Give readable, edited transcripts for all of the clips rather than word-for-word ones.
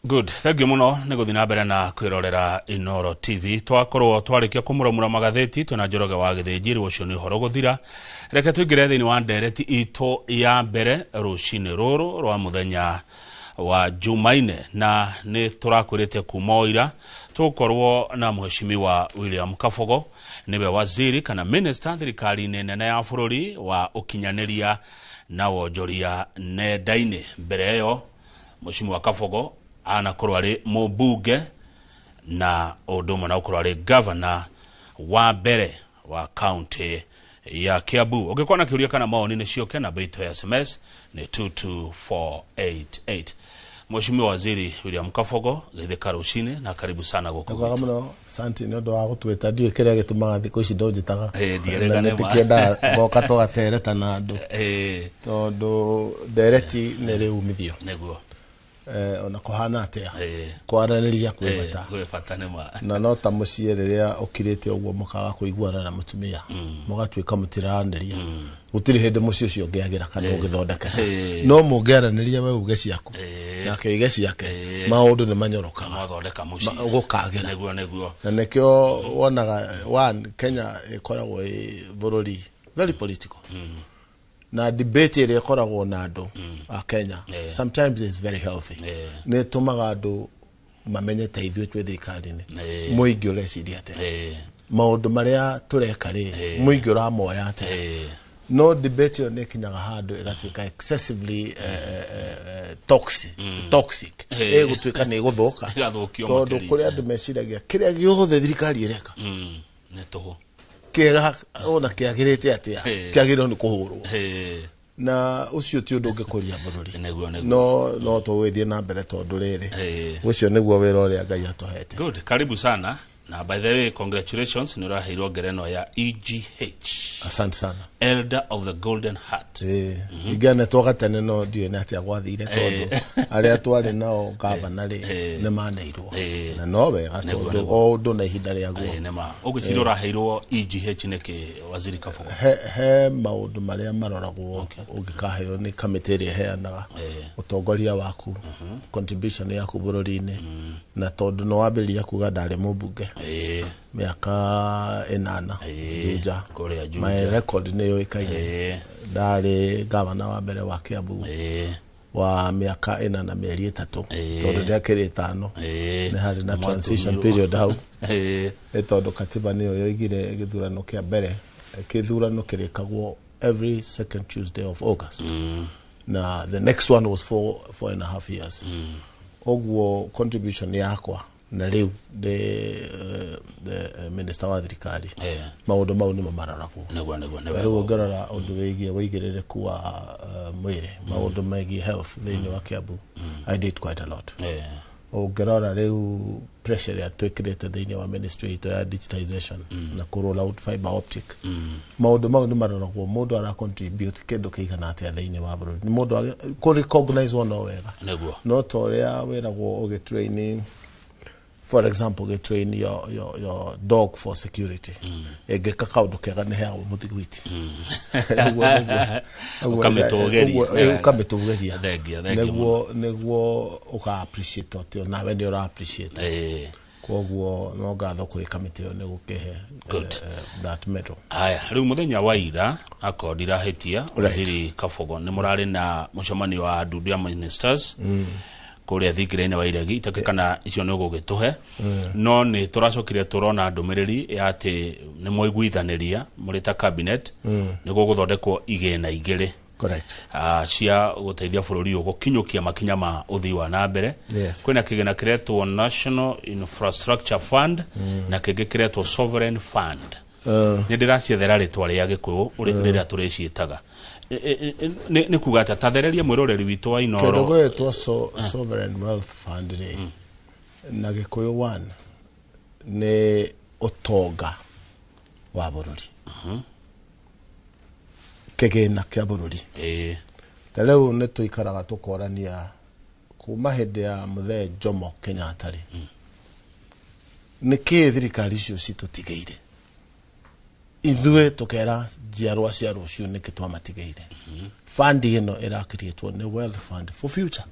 Good, thank you muno nĩ gũthiĩ na mbere na kwĩrorera Inoro TV. Twakorwo twarĩkia kũmuramura magathĩti twĩna Njoroge wa Gĩthĩnji, rĩu ũcio nĩ ũhoro gũthira. Reke tũingĩre thĩinĩ wa ndereti itũ ya mbere rũcinĩ rũrũ rwa mũthenya wa Jumaine, na nĩ tũrakwĩrĩte kuma o ira tũgũkorwo na Mheshimiwa William Kabogo, nĩwe waziri kana minister thirikari-inĩ nene ya bũrũri wa ũkinyanĩria na wonjoria nenda-inĩ. Mbere ĩyo Mheshimiwa Kabogo anakorwo arĩ mũmbunge na ũndũ ũmwe na gũkorwo arĩ gavana wa mbere wa kaunti ya Kiambu. Ũngĩkorwo na kĩũria kana mawoni nĩ ciũke, namba itũ ya SMS nĩ 22488. Mheshimiwa Waziri William Kabogo, geithĩka rũcinĩ na karibu sana gũkũ Nĩkwega gwitũ. Mũno, santi nĩ ũndũ wa gũtwĩta. Ndiũĩ kĩrĩa gĩtũmaga thikũ ici ndũnjĩtaga. Eh, ndiĩrĩga Na nĩ ma. nĩndĩkĩendaga ngoka tũgatereta na andũ tondũ ndereti nĩ rĩ umithio. Ona kũhana atĩa, kwaranĩria kwĩ bata. Gwĩ bata nĩ ma. Na no ta mũciĩ, rĩrĩa ũkirĩte ũguo mũkaga kũiguana na mũtumia, mũgatuĩka mũtiraranĩria, gũtirĩ hĩndĩ mũciĩ ũcio ũngĩagĩra kana ũngĩthondekeka. No mũngĩaranĩria, we uge ciaku nake oige ciake, maũndũ nĩ manyorokaga. Mwathondeka mũciĩ. Gũkagĩra. Nĩguo. Na nĩkĩo wonaga one Kenya ĩkoragwo ĩ bũrũri very political, na debate ĩrĩa ĩkoragwo na andũ a Kenya sometimes is very healthy. Nĩ ĩtũmaga andũ mamenye ta ithuĩ twĩ thirikari-inĩ, mũingĩ ũreciria atĩa, maũndũ marĩa tũreka rĩ, mũingĩ ũramoya atĩa. No debate ĩyo nĩ ĩkinyaga handũ ĩgatuĩka excessively toxic, ĩgũtuĩka nĩ ĩgũthũka. Ĩgathũkio Tondũ makĩria. kũrĩ andũ meciragia kĩrĩa gĩothe thirikari ĩreka Nĩ tũhũ. Kĩega ona kĩagĩrĩte atĩa, kĩagĩrĩirwo nĩ kũhũrwo. Na ũcio ti ũndũ ũngĩkũria bũrũri. Nĩguo. No tũgĩthiĩ na mbere tondũ rĩrĩ, ũcio nĩguo wĩra ũrĩa Ngai atũhete. Good, karibu sana, na by the way, congratulations, nĩ ũraheirwo ngerenwa ya EGH. Asante sana. Elder of the Golden Heart. Ingĩanetwo gatene, no ndiũĩ nĩ atĩa gwathire, tondũ arĩa twarĩ nao gavana rĩ, nĩ maneirwo. Na no wega, tondũ o ũndũ na ihinda rĩaguo. Nĩ ma ũgĩciria ũraheirwo EGH nĩkĩ, Waziri Kabogo? He maũndũ marĩa maroragwo ũngĩkaheo nĩ kamĩtĩ ĩrĩa ĩheanaga ũtongoria waku, contribution yaku bũrũri-inĩ. Na tondũ nĩ wambĩrĩria kuga ndarĩ mũmbunge mĩaka 8 Juja. Kũrĩa Juja. My record nĩ yũĩkaine. Ndarĩ gavana wa mbere wa Kiambu wa mĩaka 4 na mĩeri 3, tondũ ndĩakĩrĩ 5, nĩ harĩ na transition Mwatũmirwo. period hau. Nĩ tondũ katiba nĩyo yoigire gĩthurano kĩa mbere, kĩthurano kĩrĩkagwo every second Tuesday of August, na the next one was 4.5 years. Ũguo contribution yakwa na rĩu ndĩ minister wa thirikari, maũndũ mau nĩmo maroragwo. Nĩguo nĩ Rĩu wega. Ũngĩrora ũndũ wĩgiĩ wĩigĩrĩrĩku wa mwĩrĩ, maũndũ megiĩ health thĩinĩ wa Kiambu, I did quite a lot. Ũngĩrora rĩu pressure ĩrĩa twĩkĩrĩte thĩinĩ wa ministry itũ ya digitization na kũ roll out fiber optic, maũndũ mau nĩ maroragwo, mũndũ ara contribute kĩndũ kĩigana atĩa thĩinĩ wa bũrũri. Nĩ mũndũ kũ recognize no wega. No ta ũrĩa wĩragwo ũgĩtrain, for example, ũgĩtrain your dog for security, ĩngĩka kaũndũ kega nĩ heagwo mũthiguiti. Ũkamĩtũgĩria. Ũkamĩtũgĩria. Thengia, thengia. Nĩguo ũka appreciate atĩ onawe nĩ ũra appreciate. Koguo no ngatho kũrĩ kamĩtĩ ĩyo nĩ gũkĩhe Good. That medal. Aya, rĩu mũthenya wa ira, akorwo ndirahĩtia, Waziri Kabogo, nĩ mũrarĩ na mũcemanio wa ndundu ya ministers kũrĩa thingira-inĩ wa Iregi itakĩ kana icio nĩ ũgũgĩtũhe, no nĩ tũracokire tũrona ndũmĩrĩri ya atĩ nĩ mwaiguithanĩria mũrĩ ta cabinet nĩ gũgũthondekwo igĩna 2 cia gũteithia bũrũri ũyũ gũkinyũkia makinya ma ũthii wa na mbere. Kwĩna kĩgĩna kĩretwo National Infrastructure Fund na kĩngĩ kĩretwo Sovereign Fund. Nĩ ndĩraciethera rĩtwa rĩa Gĩkũyũ rĩrĩa tũrĩciĩtaga. Nĩ kuga atĩa? Tathereria mwĩroreri witũ wa Kĩndũ Inoro. Gĩgwĩtwo sovereign wealth fund rĩ, na Gĩkũyũ one nĩ ũtonga wa bũrũri, kĩgĩna kĩa bũrũri. Ta rĩu nĩ tũikaraga tũkorania kuma hĩndĩ ya mũthee Jomo Kenyatta rĩ, nĩ kĩĩ thirikari icio citũtigĩire ithuĩ tũkera njiarwa cia rũciũ nĩkĩ twamatigĩire? Fund ĩno ĩrakiriĩtwo nĩ wealth fund for future.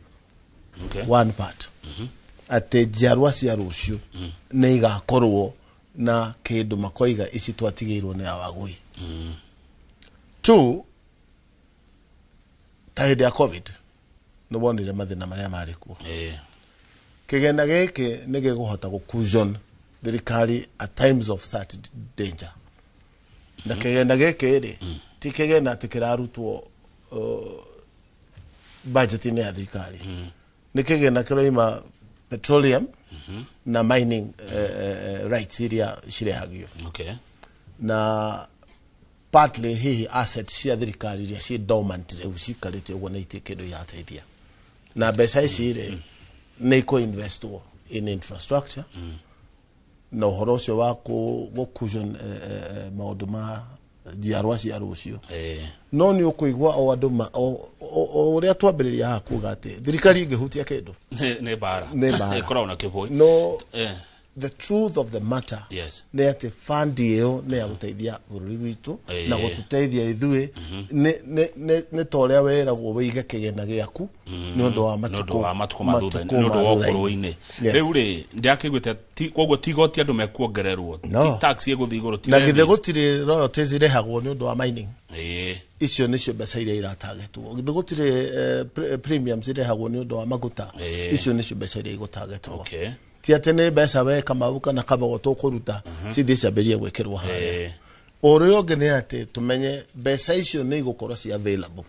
One part. Atĩ njiarwa cia rũciũ nĩ igakorwo na kĩndũ makoiga ici twatigĩirwo nĩ awagui. Two, ta hĩndĩ ya COVID nĩ wonire mathĩna marĩa marĩ kuo. Kĩgĩna gĩkĩ nĩ gĩkũhota gũ thirikari at times of such danger. Na kĩgĩna gĩkĩ rĩ, ti kĩgĩna atĩ kĩrarutwo budget-inĩ ya thirikari, nĩ kĩgĩna kĩroima petroleum na mining rights iria cirehagio na partly hihi asset cia thirikari iria ciĩ dormant rĩu cikarĩte ũguo na itirĩ kĩndũ irateithia. Na mbeca ici rĩ, nĩ ikũ-investwo in infrastructure na ũhoro ũcio wa gũ cushion maũndũ ma njiarwa cia rũciũ. No nĩ ũkũigua o andũ o ũrĩa twambĩrĩria haha kuga atĩ thirikari ĩngĩhutia kĩndũ nĩ mbara. Nĩ mbara. Ĩkoragwo na kĩbũi. No the truth of the matter nĩ atĩ fund ĩyo nĩ ya gũteithia bũrũri witũ na gũtũteithia ithuĩ. Nĩ ta ũrĩa weragwo wĩige kĩgĩna gĩaku nĩ ũndũ wa nĩ ũndũ matukũ wa matukũ ma thutha-inĩ, matukũ nĩ ũndũ ma wa thutha-inĩ. ũkũrũ-inĩ. Yes. Rĩu rĩ, ndĩrakĩiguĩte koguo ti igoti andũ mekuongererwo, No. ti tax ĩgũthiĩ igũrũ, ti Na githĩ levies. gũtirĩ royalties irĩhagwo nĩ ũndũ wa mining? Icio nĩcio mbeca iria iratargetwo. Githĩ gũtirĩ premiums irĩhagwo nĩ ũndũ wa maguta? Icio nĩcio mbeca iria igũtargetwo. Ti atĩ nĩ mbeca we Kamau kana Kabogo tũkũruta cithiĩ ciambĩrĩrie gwĩkĩrwo harĩa. Ũrĩa ũngĩ nĩ atĩ tũmenye mbeca icio nĩ igũkorwo ci available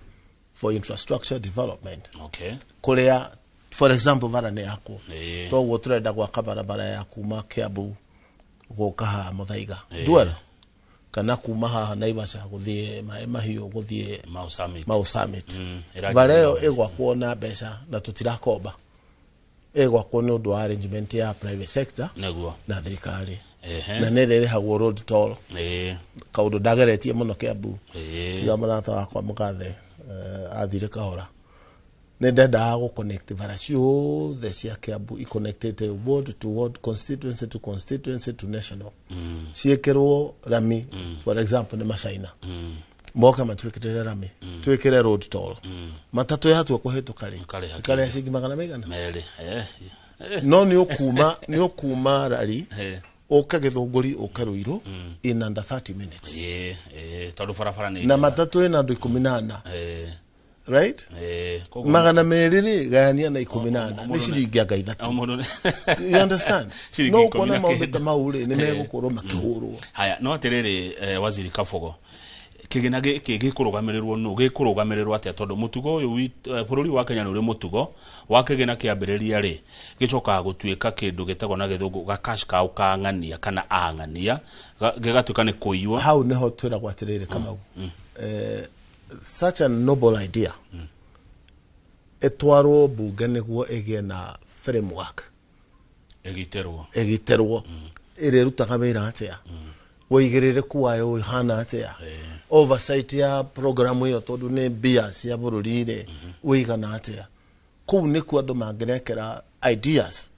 for infrastructure development kũrĩa, for example, bara nĩ yakwo. Toguo tũrenda gwaka barabara ya kuma Kiambu gũka haha Muthaiga dual, kana kuma haha Naivasha gũthiĩ Maĩ Mahiũ gũthiĩ Mau Summit. Mau Summit. Ĩranjĩrĩria. Bara ĩyo ĩgwakwo na mbeca na tũtirakomba, ĩgwakwo nĩ ũndũ wa arrangement ya private sector na thirikari na nĩ ĩrĩrĩhagwo road toll, kaũndũ ndageretie mũno Kiambu. Tiga mũrata wakwa mũgathe athire kahora, nĩ ndendaga gũ connect bara ciothe cia Kiambu iconnectĩte ward to ward, constituency to constituency to national, ciĩkĩrwo rami. For example, nĩ macaina moke matwĩkĩrĩre rami, twĩkĩre road toll, matatũ yatua kũhĩtũka rĩ, Ũkarĩha. ĩkarĩha ciringi magana maigana? Merĩ. No nĩ ũkuma rari ũke Gĩthũngũri, ũke Rũirũ in under 30 minutes. Ĩĩ, tondũ barabara nĩ Na njega. matatũ ĩna andũ 14. Right? Koguo 200 rĩ, gayania na 14, nĩ ciringi anga 3. O mũndũ You understand? Ciringi No ikũmi ũkona na maũndũ kenda. ta mau rĩ, nĩ megũkorwo makĩhũrwo. Haya, no atĩrĩrĩ, waziri Kabogo, kĩgĩna gĩkĩ gĩkũrũgamĩrĩrwo nũ? Gĩkũrũgamĩrĩrwo atĩa? Tondũ mũtugo ũyũ bũrũri wa Kenya nĩ ũrĩ mũtugo wa kĩgĩna kĩambĩrĩria rĩ, gĩcokaga gũtuĩka kĩndũ gĩtagwo na Gĩthũngũ ga cash cow ka ng'ania kana ang'ania, gĩgatuĩka nĩ kũiywo. Hau nĩho twĩragwo atĩrĩrĩ, Kamau, such a noble idea ĩtwarwo mbunge nĩguo ĩgĩe na framework. Ĩgitĩrwo. Ĩgitĩrwo, ĩrĩrutaga wĩra atĩa, ũigĩrĩrĩku wayo ũhana atĩa, oversight ya programu ĩyo, tondũ nĩ mbia cia bũrũri rĩ, ũigana atĩa. Kũu nĩkuo andũ mangĩrekera ideas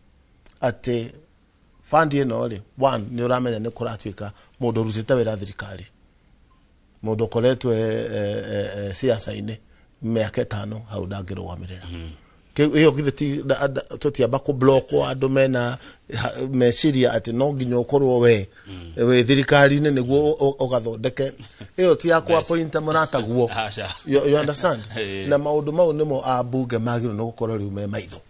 atĩ fund ĩno rĩ, one, nĩ ũramenya nĩ kũratuĩka mũndũ ũrutĩte wĩra thirikari, mũndũ ũkoretwo siasa-inĩ mĩaka 5 hau ndangĩrũgamĩrĩra. Ĩyo githĩ ti tũtiamba kũblockwo andũ mena meciria atĩ no nginya ũkorwo we wĩ thirikari-inĩ nĩguo ũgathondeke ĩyo ti ya kũ-appoint mũrataguo. Aca. You understand? Eh. Na maũndũ mau nĩmo ambunge magĩrĩirwo nĩ gũkorwo rĩu me maitho.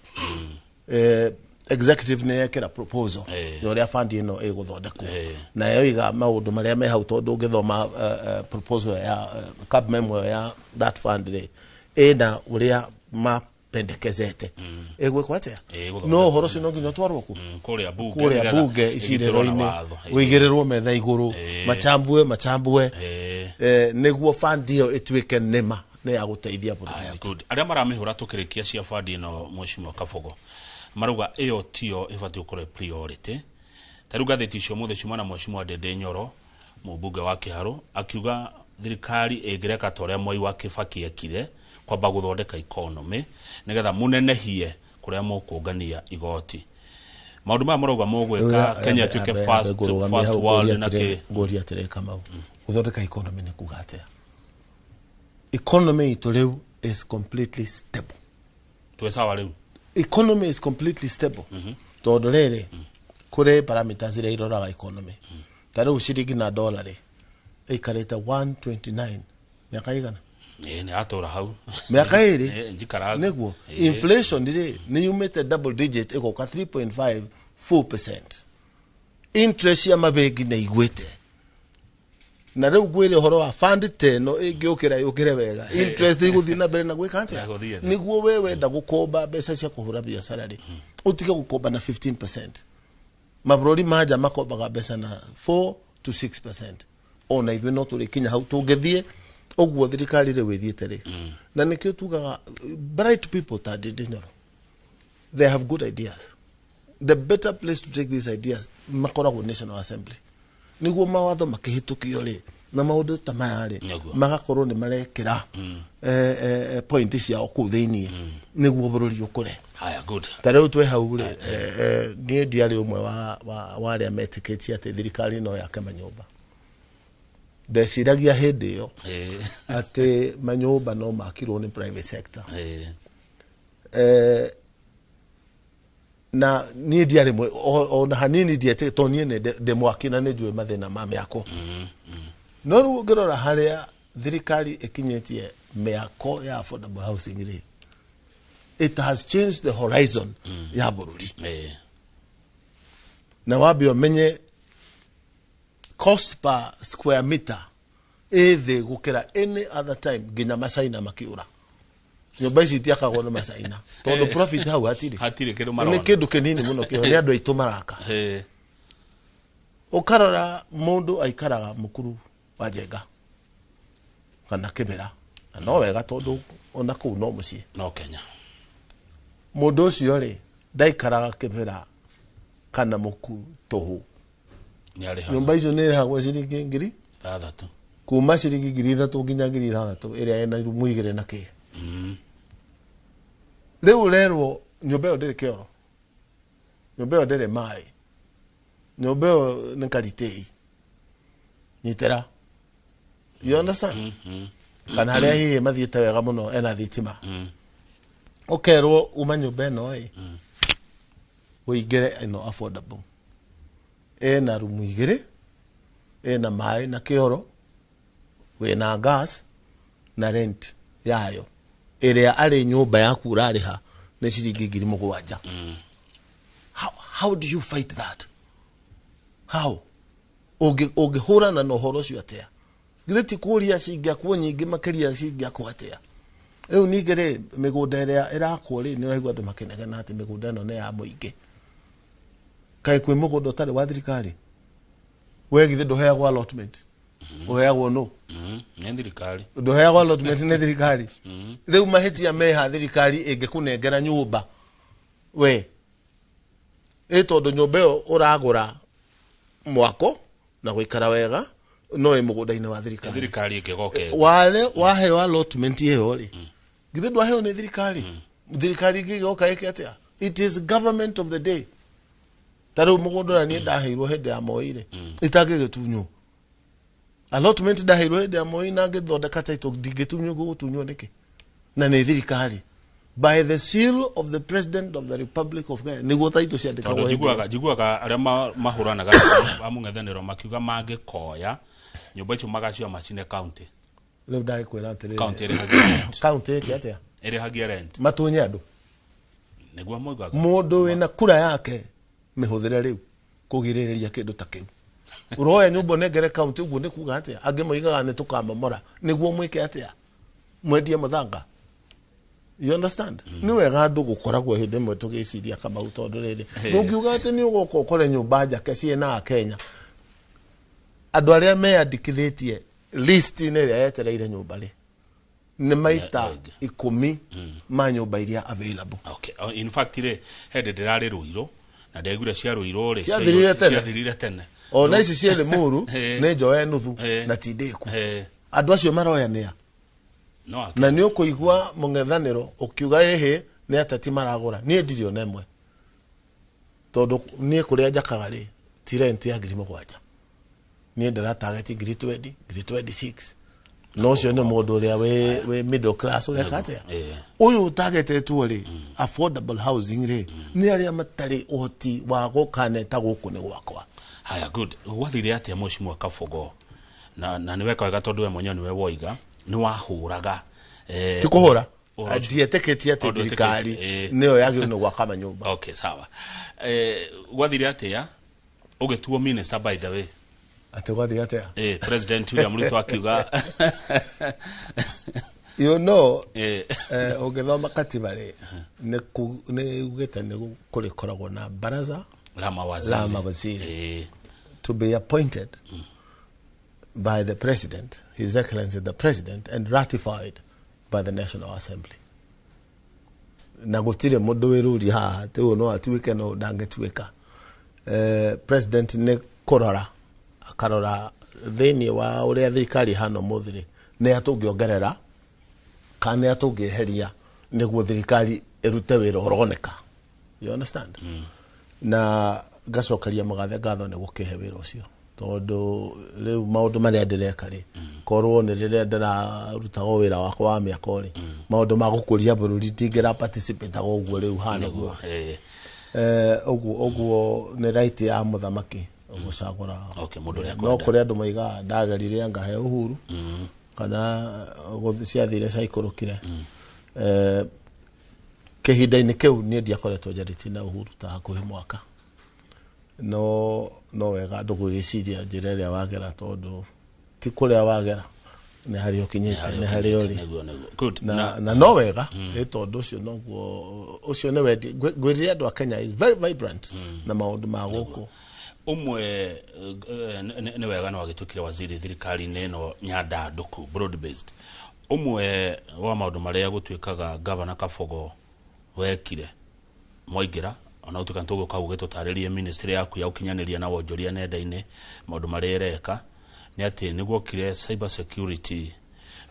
Executive nĩ yekĩra proposal ya ũrĩa fund ĩno ĩgũthondekwo na yoiga maũndũ marĩa me hau, tondũ ũngĩthoma proposal ya cab memo ya that fund rĩ, ĩna ũrĩa mapendekezete ĩgwĩkwo atĩa. Ĩgũthondekwo. No ũhoro ũcio no nginya ũtwarwo kũ? Kũrĩa bunge Kũrĩa nĩgetha bunge ĩgitĩrwo na icirĩro-inĩ, watho. wĩigĩrĩrwo metha igũrũ, machambue machambue, nĩguo fund ĩyo ĩtuĩke nĩma nĩ ya gũteithia bũrũri Aya, witũ. good. Arĩa maramĩhũra tũkĩrĩkia cia bandi ĩno, mheshimiwa Kabogo, marauga ĩyo tiyo ĩbatiĩ gũkorwo ĩ priority. Ta rĩu ngathĩti icio mũthĩ ciuma na mheshimiwa Ndindi Nyoro, mũmbunge wa Kĩharũ, akiuga thirikari ĩngĩreka ta ũrĩa Mwai wa Kibaki ekire, kwamba gũthondeka economy nĩgetha mũnenehie kũrĩa mũkũngania igoti. Maũndũ maya marauga mũgwĩka Kenya ĩtuĩke first world na kĩ. Ngũria atĩrĩ, Kamau, gũthondeka economy nĩ kuga atĩa? Economy itũ rĩu is completely stable. Twĩ sawa rĩu. Economy is completely stable, tondũ rĩrĩ, kũrĩ parameters iria iroraga economy. Ta rĩu ciringi na dollar rĩ, ĩikarĩte 129 mĩaka igana? Ĩĩ, nĩ atũra hau. Mĩaka 2. Ĩĩ, njikara. Nĩguo. Ĩĩ. Inflation rĩ, nĩ yumĩte double digit ĩgoka 3.5 4%. Interest cia mabengi nĩ igwĩte, na rĩu ngwĩre ũhoro wa fund ta ĩno ĩngĩũkĩra, yũkĩre wega, interest ĩgũthiĩ na mbere na gwĩka atĩa? Gũthiĩ thĩ. Nĩguo we wenda gũkomba mbeca cia kũhũra biacara rĩ, ũtige gũkomba na 15%. Mabũrũri ma nja makombaga mbeca na 4 to 6%. Ona ithuĩ no tũrĩkinya hau tũngĩthiĩ ũguo thirikari rĩu ĩthiĩte rĩ. Na nĩkĩo tugaga bright people ta Ndindi Nyoro, they have good ideas. The better place to take these ideas makoragwo National Assembly, nĩguo mawatho makĩhĩtũkio rĩ, na maũndũ ta maya rĩ, magakorwo nĩ marekĩra point ciao kũu thĩiniĩ, nĩguo bũrũri ũkũre. Haya, good. Ta rĩu twĩ hau rĩ, niĩ ndiarĩ ũmwe wa arĩa metĩkĩtie atĩ thirikari no yake manyũmba. Ndeciragia hĩndĩ ĩyo atĩ manyũmba no makirwo nĩ private sector. Na niĩ ndiarĩ ona hanini ndietĩ, tondũ niĩ nĩ ndĩ mwaki na nĩ njũĩ mathĩna ma mĩako. No rĩu ũngĩrora harĩa thirikari ĩkinyĩtie mĩako ya affordable housing rĩ, it has changed the horizon ya bũrũri. Na wambe ũmenye cost per square meter ĩ thĩ gũkĩra any other time, nginya macaina makĩũra. Nyũmba ici itiakagwo nĩ macaina tondũ profit hau hatirĩ. Hatirĩ kĩndũ Nĩ marona. Kĩndũ kĩnini mũno kĩho, nĩ andũ aitũ maraka. Ũkarora mũndũ aikaraga Mũkuru wa Njenga kana Kĩbĩra, na no wega tondũ ona kũu no mũciĩ. No Kenya. Mũndũ ũcio rĩ, ndaikaraga Kĩbĩra kana Mũkuru tũhũ. Nĩ arĩhaga. Nyũmba icio nĩ ĩrĩhagwo ciringi ngiri 6. Kuma ciringi 3000 nginya 6000, ĩrĩa ĩna rumu igĩrĩ na kĩ. Rĩu ũrerwo nyũmba ĩyo ndĩrĩ kĩoro, nyũmba ĩyo ndĩrĩ maĩ, nyũmba ĩyo nĩ karitĩi nyitĩra, you understand? Kana harĩa hihi mathiĩte wega mũno ena thitima, ũkerwo uma nyũmba ĩno ĩ ũingĩre ĩno affordable, ĩna rumu igĩrĩ, ĩna maĩ na kĩoro, wĩna gas, na rent yayo ĩrĩa arĩ nyũmba yaku ũrarĩha nĩ ciringi 7,000. How do you fight that? How ũngĩhũrana na ũhoro ũcio atĩa? Githĩ ti kũria cingĩakwo nyingĩ makĩria, cingĩakwo atĩa? Rĩu ningĩ rĩ, mĩgũnda ĩrĩa ĩrakwo rĩ, nĩ ũraigua andũ makĩnegena atĩ mĩgũnda ĩno nĩ ya mũingĩ. Kaĩ kwĩ mũgũnda ũtarĩ wa thirikari? We githĩ ndũheagwo allotment? Ũheagwo nũ? Nĩ thirikari. Ndũheagwo allotment nĩ thirikari? Rĩu mahĩtia meha thirikari ĩngĩkũnengera nyũmba we ĩ, tondũ nyũmba ĩyo ũragũra mwako na gũikara wega no ĩ mũgũnda-inĩ wa thirikari. Thirikari ĩngĩgoka. Wale waheo allotment ĩyo rĩ, githĩ ndwaheo nĩ thirikari? Thirikari ĩngĩgĩoka ĩke atĩa? It is government of the day. Ta rĩu mũgũnda ũrĩa niĩ ndaheirwo hĩndĩ ya Moi rĩ, itangĩgĩtunywo. Allotment ndaheirwo hĩndĩ ya Moi na ngĩthondeka title, ndingĩtunywo, gũgũtunywo nĩkĩ na nĩ thirikari by the seal of the President of the Republic of Kenya nĩguo title ciandĩkagwo Tondũ hĩndĩ ĩyo. Njiguaga arĩa mahũranaga a mũng'ethanĩro makiuga mangĩkoya nyũmba icio magacioya macine county. Rĩu ndagĩkwĩra atĩrĩrĩ, County ĩrĩhagia rent. County ĩke atĩa? Ĩrĩhagia rent. Matunye andũ. Nĩguo moigaga. Mũndũ wĩna kura yake mĩhũthĩre rĩu kũgirĩrĩria kĩndũ ta kĩu. Ũroya nyũmba ũnengere county, ũguo nĩ kuga atĩa? Angĩ moigaga nĩ tũkamomora. Nĩguo mwĩke atĩa? Mwendie mũthanga? You understand? Nĩ wega andũ gũkoragwo hĩndĩ ĩmwe tũgĩciria, Kamau, tondũ rĩrĩ, ndũngiuga atĩ nĩ ũgoka ũkore nyũmba njake ciĩna Akenya, andũ arĩa meyandĩkithĩtie list-inĩ ĩrĩa yetereire nyũmba rĩ, nĩ maita aingĩ. 10 ma nyũmba iria available. Okay. Oh, in fact rĩ, hĩndĩ ndĩrarĩ Rũirũ na ndaiguire cia Rũirũ rĩ, Ciathirire tene. Ciathirire tene. Ona ici ciĩ Limuru nĩ njoe nuthu na ti ndĩku. Andũ acio maroya nĩa? No ake. Na nĩ ũkũigua mũng'ethanĩro ũkiuga ĩhĩ nĩ ateti maragũra. Niĩ ndirĩ ona ĩmwe, tondũ niĩ kũrĩa njakaga rĩ, ti rent ya 7,000. Niĩ ndĩratageti ngiri 20, ngiri 26. No ũcio nĩ mũndũ ũrĩa wĩ middle class ũreka atĩa. Ũyũ targetetwo rĩ, affordable housing rĩ, nĩ arĩa matarĩ ũhoti wa gũkaneta gũkũ nĩ gwakwa. Haya, good. Gwathire atĩa, Mheshimiwa Kabogo? Na nĩ weka wega tondũ we mwenyewe nĩwe woiga nĩ wahũraga ti kũhũra, ndietĩkĩtie atĩ thirikari nĩyo yagĩrĩirwo nĩ gwaka manyũmba. Okay, sawa. Gwathire atĩa ũgĩtuo minister, by the way? Atĩ gwathire atĩa? President William Ruto akiuga Ũngĩthoma katiba rĩ, nĩ ugĩte nĩ kũrĩkoragwo na baraza la mawaziri, la mawaziri to be appointed by the president, His Excellency the President, and ratified by the National Assembly. Na gũtirĩ mũndũ wĩrũria haha atĩ ũyũ no atuĩke, no ndangĩtuĩka. President nĩ kũrora akarora thĩinĩ wa ũrĩa thirikari ĩhana ũmũthĩ rĩ, nĩ atũngĩongerera kana nĩ atũngĩeheria nĩguo thirikari ĩrute wĩra ũroneka. You understand? Na ngacokeria mũgathe ngatho nĩ gũkĩhe wĩra ũcio, tondũ rĩu maũndũ marĩa ndĩreka rĩ, korwo nĩ rĩrĩa ndĩrarutaga wĩra wakwa wa mĩako rĩ, maũndũ ma gũkũria bũrũri ndingĩra participate ũguo rĩu hana ũguo. Ũguo nĩ right ya mũthamaki gũcagũra. Okay, mũndũ ũrĩa no kũrĩ andũ moigaga ndagerire ngahe Uhuru kana ciathire caikũrũkire. Kĩhinda-inĩ kĩu niĩ ndiakoretwo njarĩtie na Uhuru ta hakuhĩ mwaka, no wega andũ gwĩciria njĩra ĩrĩa wagera, tondũ ti kũrĩa wagera nĩ harĩa ũkinyĩte, nĩ harĩa ũrĩ. Nĩguo. Good. Na no wega ĩ, tondũ ũcio noguo ũcio nĩ wendi. Ngwĩrire andũ a Kenya is very vibrant na maũndũ ma gũkũ. Ũmwe nĩ wega no agĩtuĩkire waziri thirikari-inĩ ĩno nyandandũku, broad based. Ũmwe wa maũndũ marĩa gũtuĩkaga Gavana Kabogo wekire mwaingĩra, ona gũtuĩka nĩtũgũka ũgĩtũtarĩrie ministry yaku ya ũkinyanĩria na wonjoria nenda-inĩ maũndũ marĩa ĩreka, nĩ atĩ nĩguokire cyber security,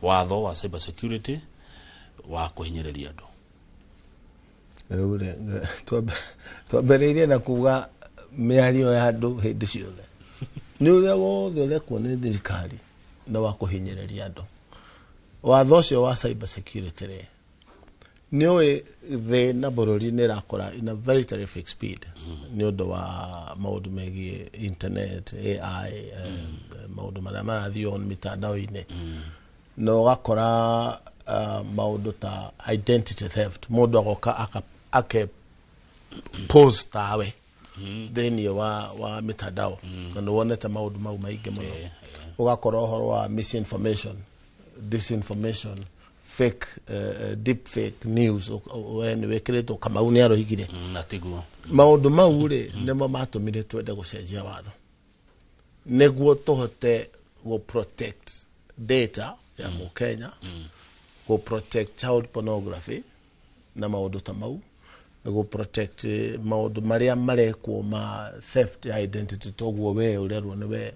watho wa cyber security wa kũhinyĩrĩria andũ. Rĩu rĩ, twambĩrĩirie na kuga mĩario ya andũ hĩndĩ ciothe nĩ ũrĩa wothe ũrekwo nĩ thirikari na wa kũhinyĩrĩria andũ. Watho ũcio wa cyber security rĩ, nĩ ũĩ thĩ na bũrũri nĩ ĩrakũra in a very terrific speed nĩ ũndũ wa maũndũ megiĩ internet, AI, maũndũ marĩa marathiĩ on mitandao-inĩ, na ũgakora maũndũ ta identity theft, mũndũ agoka ake pose tawe thĩinĩ wa mitandao, na nĩ wonete maũndũ mau maingĩ mũno. Ũgakora ũhoro wa misinformation, disinformation, fake, deep fake news, we nĩ wĩkĩrĩtwo Kamau nĩ aroigire. Na tiguo. Maũndũ mau rĩ, nĩmo matũmire twende gũcenjia watho nĩguo tũhote gũ protect data ya mũkenya, gũ protect child pornography na maũndũ ta mau, gũ protect maũndũ marĩa marekwo ma theft ya identity, toguo we ũrerwo nĩ we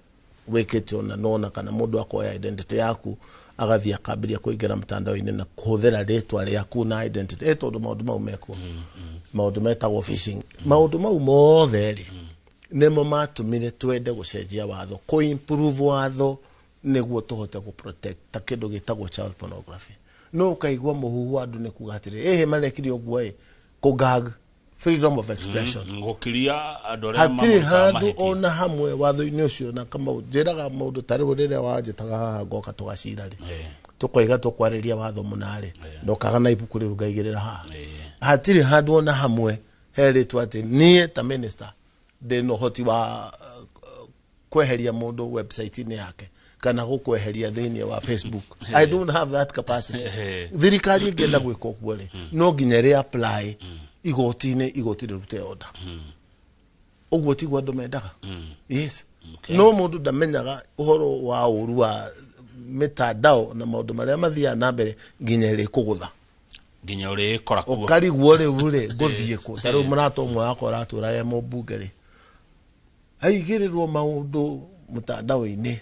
wĩkĩte ona nona, kana mũndũ akoya identity yaku agathiĩ akambĩrĩria kũingĩra mtandao-inĩ na kũhũthĩra rĩtwa rĩaku na identity, tondũ maũndũ mau mekuo, maũndũ metagwo phishing. Maũndũ mau mothe rĩ, nĩmo matũmire twende gũcenjia watho, kũ improve watho nĩguo tũhote gũ protect ta kĩndũ gĩtagwo child pornography. No ũkaigua mũhuhu andũ nĩ kuga atĩrĩ, ĩhĩ marekire ũguo ĩ kũgag freedom of expression. Gũkiria andũ arĩa hatirĩ mamwĩkaga handũ mahĩtia. Ona hamwe watho-inĩ ũcio. Na Kamau, njĩraga maũndũ ta rĩu rĩrĩa wanjĩtaga haha ngoka tũgacira rĩ, tũkoiga tũkwarĩria watho mũna rĩ, ndokaga na ibuku rĩu ngaigĩrĩra haha. Hatirĩ handũ ona hamwe herĩtwo atĩ niĩ ta minister ndĩna ũhoti wa kweheria mũndũ website-inĩ yake kana gũkweheria thĩinĩ wa Facebook. I don't have that capacity. Thirikari ĩngĩenda gwĩka ũguo rĩ, no nginya ĩrĩ apply igoti-inĩ, igoti rĩrute order. Ũguo tiguo andũ mendaga. Yes. No mũndũ ndamenyaga ũhoro wa ũru wa mitandao na maũndũ marĩa mathiaga na mbere nginya ĩrĩ kũgũtha. Nginya ũrĩkora kuo. Ũkarigwo rĩu rĩ, ngũthiĩ kũ? Ta rĩu mũrata ũmwe wakwa ũratũra e mũmbunge rĩ, aigĩrĩrwo maũndũ mũtandao-inĩ,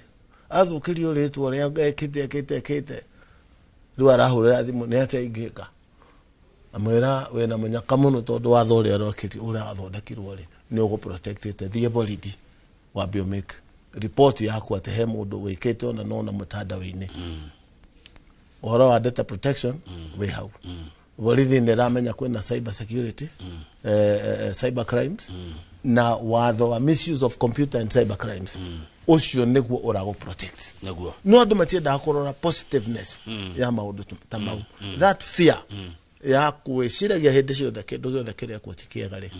athũkĩrio rĩtwa ũrĩa ekĩte ekĩte ekĩte, rĩu arahũrĩra thimũ nĩ atĩa ingĩka. Amwĩra wĩna mũnyaka mũno, tondũ watho ũrĩa ũrekĩri ũrĩa wathondekirwo rĩ, nĩ ũgũ protectĩte. Thiĩ borithi wambe ũmake report yaku atĩ he mũndũ wĩkĩte ona nona mũtandao-inĩ. Ũhoro wa data protection wĩ hau. Borithi nĩ ĩramenya kwĩna cyber security, cyber crimes, na watho wa Misuse of Computer and Cyber Crimes, ũcio nĩguo ũragũ protect. No andũ matiendaga kũrora positiveness ya maũndũ ta mau. That fear ya kwĩciragia hĩndĩ ciothe kĩndũ gĩothe kĩrekwo ti kĩega rĩ,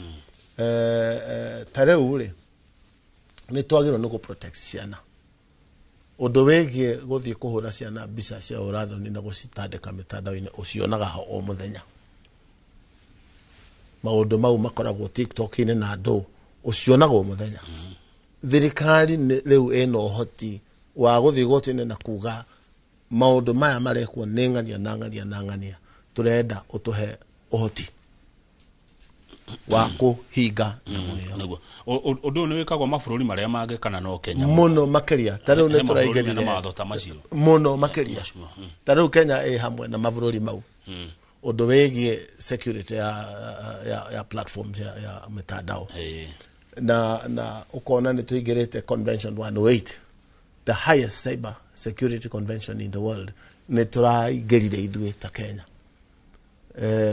ta rĩu rĩ, nĩ twagĩrĩirwo nĩ gũ protect ciana. Ũndũ wĩgiĩ gũthiĩ kũhũra ciana mbica cia ũrathoni na gũcitandĩka mĩtandao-inĩ, ũcionaga ho o mũthenya. Maũndũ mau makoragwo TikTok-inĩ na andũ ũcionaga o mũthenya. Thirikari rĩu ĩna ũhoti wa gũthiĩ igoti-inĩ na kuga maũndũ maya marekwo nĩ ng'ania na ng'ania na ng'ania, tũrenda ũtũhe ũhoti wa kũhinga nyamũ ĩyo. Nĩguo. Ũndũ ũyũ nĩ wĩkagwo mabũrũri marĩa mangĩ kana no Kenya? Mũno makĩria. Ta rĩu He nĩ mabũrũri mena tũraingĩrire mawatho ta macio? Mũno makĩria. Ta rĩu Kenya ĩ hamwe na mabũrũri mau, ũndũ wĩgiĩ security ya platforms ya mitandao. Na ũkona nĩ tũingĩrĩte Convention 108, the highest cyber security convention in the world. Nĩ tũraingĩrire ithuĩ ta Kenya.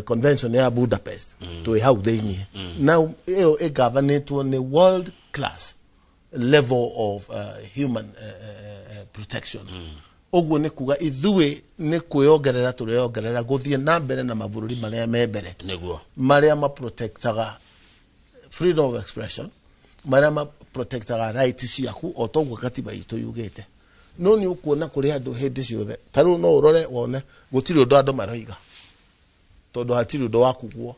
Convention ya Budapest, twĩ hau thĩiniĩ. Now ĩyo ĩgavanĩtwo nĩ world class level of human protection. Ũguo nĩ kuga ithuĩ nĩ kwĩongerera tũreyongerera gũthiĩ na mbere na mabũrũri marĩa me mbere, marĩa maprotectaga freedom of expression, marĩa maprotectaga right ciaku o toguo katiba itũ yugĩte. No nĩ ũkuona kũrĩ andũ hĩndĩ ciothe, ta rĩu no ũrore wone gũtirĩ ũndũ andũ maroiga tondũ hatirĩ ũndũ wa kugwo,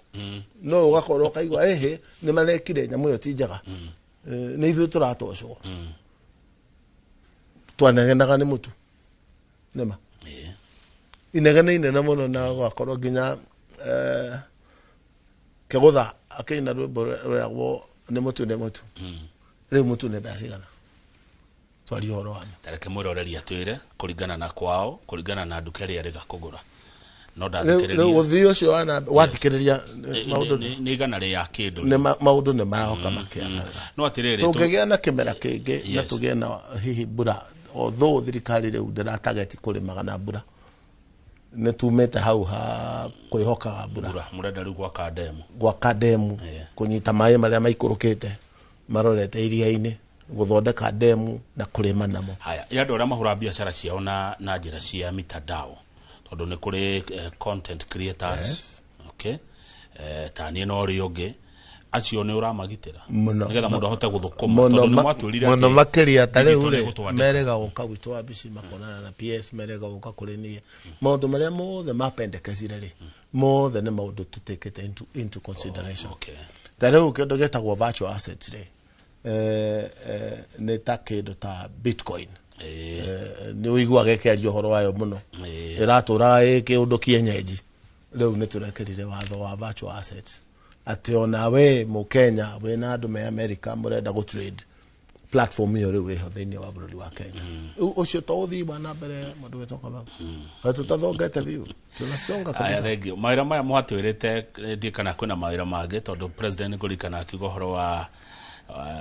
no ũgakorwo ũkaigua ĩhĩ nĩ marekire nyamũ ĩyo ti njega. Nĩ ithuĩ tũratocwo, twanegenaga nĩ mũtu nĩma inegene inene mũno, na gwakorwo nginya kĩgũtha akĩina rwĩmbo rweragwo nĩ mũtu nĩ mũtu. Rĩu mũtu nĩ mbeca cigana? Twarie ũhoro wa ma. Tareke mwĩroreri atwĩre kũringana na kwao, kũringana na nduka ĩrĩa ĩrĩga kũgũra no Rĩu ndathikĩrĩria. Ũthii ũcio wathikĩrĩria maũndũ Nĩ 100 rĩa kĩndũ. Maũndũ nĩ maroka makĩagĩrĩra. No atĩrĩrĩ, Tũngĩgĩa na kĩmera kĩngĩ na tũgĩe na hihi mbura, although thirikari rĩu ndĩratageti kũrĩmaga na mbura, nĩ tumĩte hau ha kwĩhokaga mbura. Mbura, mũrenda rĩu gwaka ndemu. Gwaka ndemu, kũnyita maĩ marĩa maikũrũkĩte marorete iria-inĩ, gũthondeka ndemu na kũrĩma namo. Haya, ya andũ arĩa mahũra biacara ciao na njĩra cia mitandao, tondũ nĩ kũrĩ content creators. Okay, ta niĩ no ũrĩa ũngĩ, acio nĩ ũramagitĩra Mũno. nĩgetha mũndũ ahote gũthũkũma? Mũno. Tondũ nĩ mwatwĩrire Mũno atĩ makĩria. Ta rĩu digital rĩ, nĩ ĩgũtwandĩka. Merega gũka gwitũ wabici makonana na PS, merega gũka kũrĩ niĩ. Maũndũ marĩa mothe mapendekezire rĩ, mothe nĩ maũndũ tũtekete into consideration. Ta rĩu kĩndũ gĩtagwo virtual assets rĩ, nĩ ta kĩndũ ta Bitcoin. Nĩ ũiguaga ĩkĩario ũhoro wayo mũno, ĩratũraga ĩ kĩũndũ kienyeji. Rĩu nĩ tũrekĩrire watho wa virtual assets atĩ ona we mũkenya wĩna andũ me America mũrenda gũ trade, platform ĩyo rĩu ĩho thĩinĩ wa bũrũri wa Kenya. Rĩu ũcio to ũthii wa na mbere mũndũ wĩtwo Kamau, tũtathongete biũ, tunasonga Aya, kabisa. Thank you. Mawĩra maya mwatwĩrĩte, ndiĩ kana kwĩna mawĩra mangĩ, tondũ president kũririkana akiuga ũhoro wa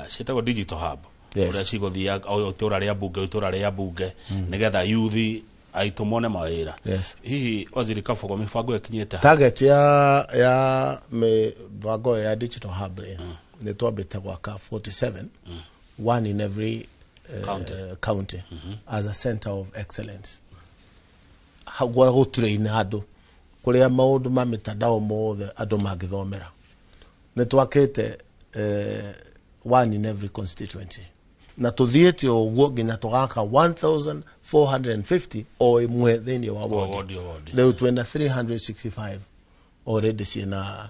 ciĩtagwo digital hub, ũrĩa cigũthiĩ o itũra rĩa mbunge, itũra rĩa mbunge, nĩgetha yuthi aitũ mone mawĩra. Hihi Waziri Kabogo, mĩbango ĩyo ĩkinyĩte ha? Target ya mĩbango ĩyo ya digital hub rĩ, nĩ twambĩte gwaka 47, one in every county. County as a center of excellence. Gwa gũtrain andũ kũrĩa maũndũ ma mitandao mothe andũ mangĩthomera. Nĩ twakĩte one in every constituency, na tũthiĩte o ũguo nginya tũgaka 1450 o ĩmwe thĩinĩ wa O ward. Ward, o ward. Rĩu twĩna 365 already ciĩna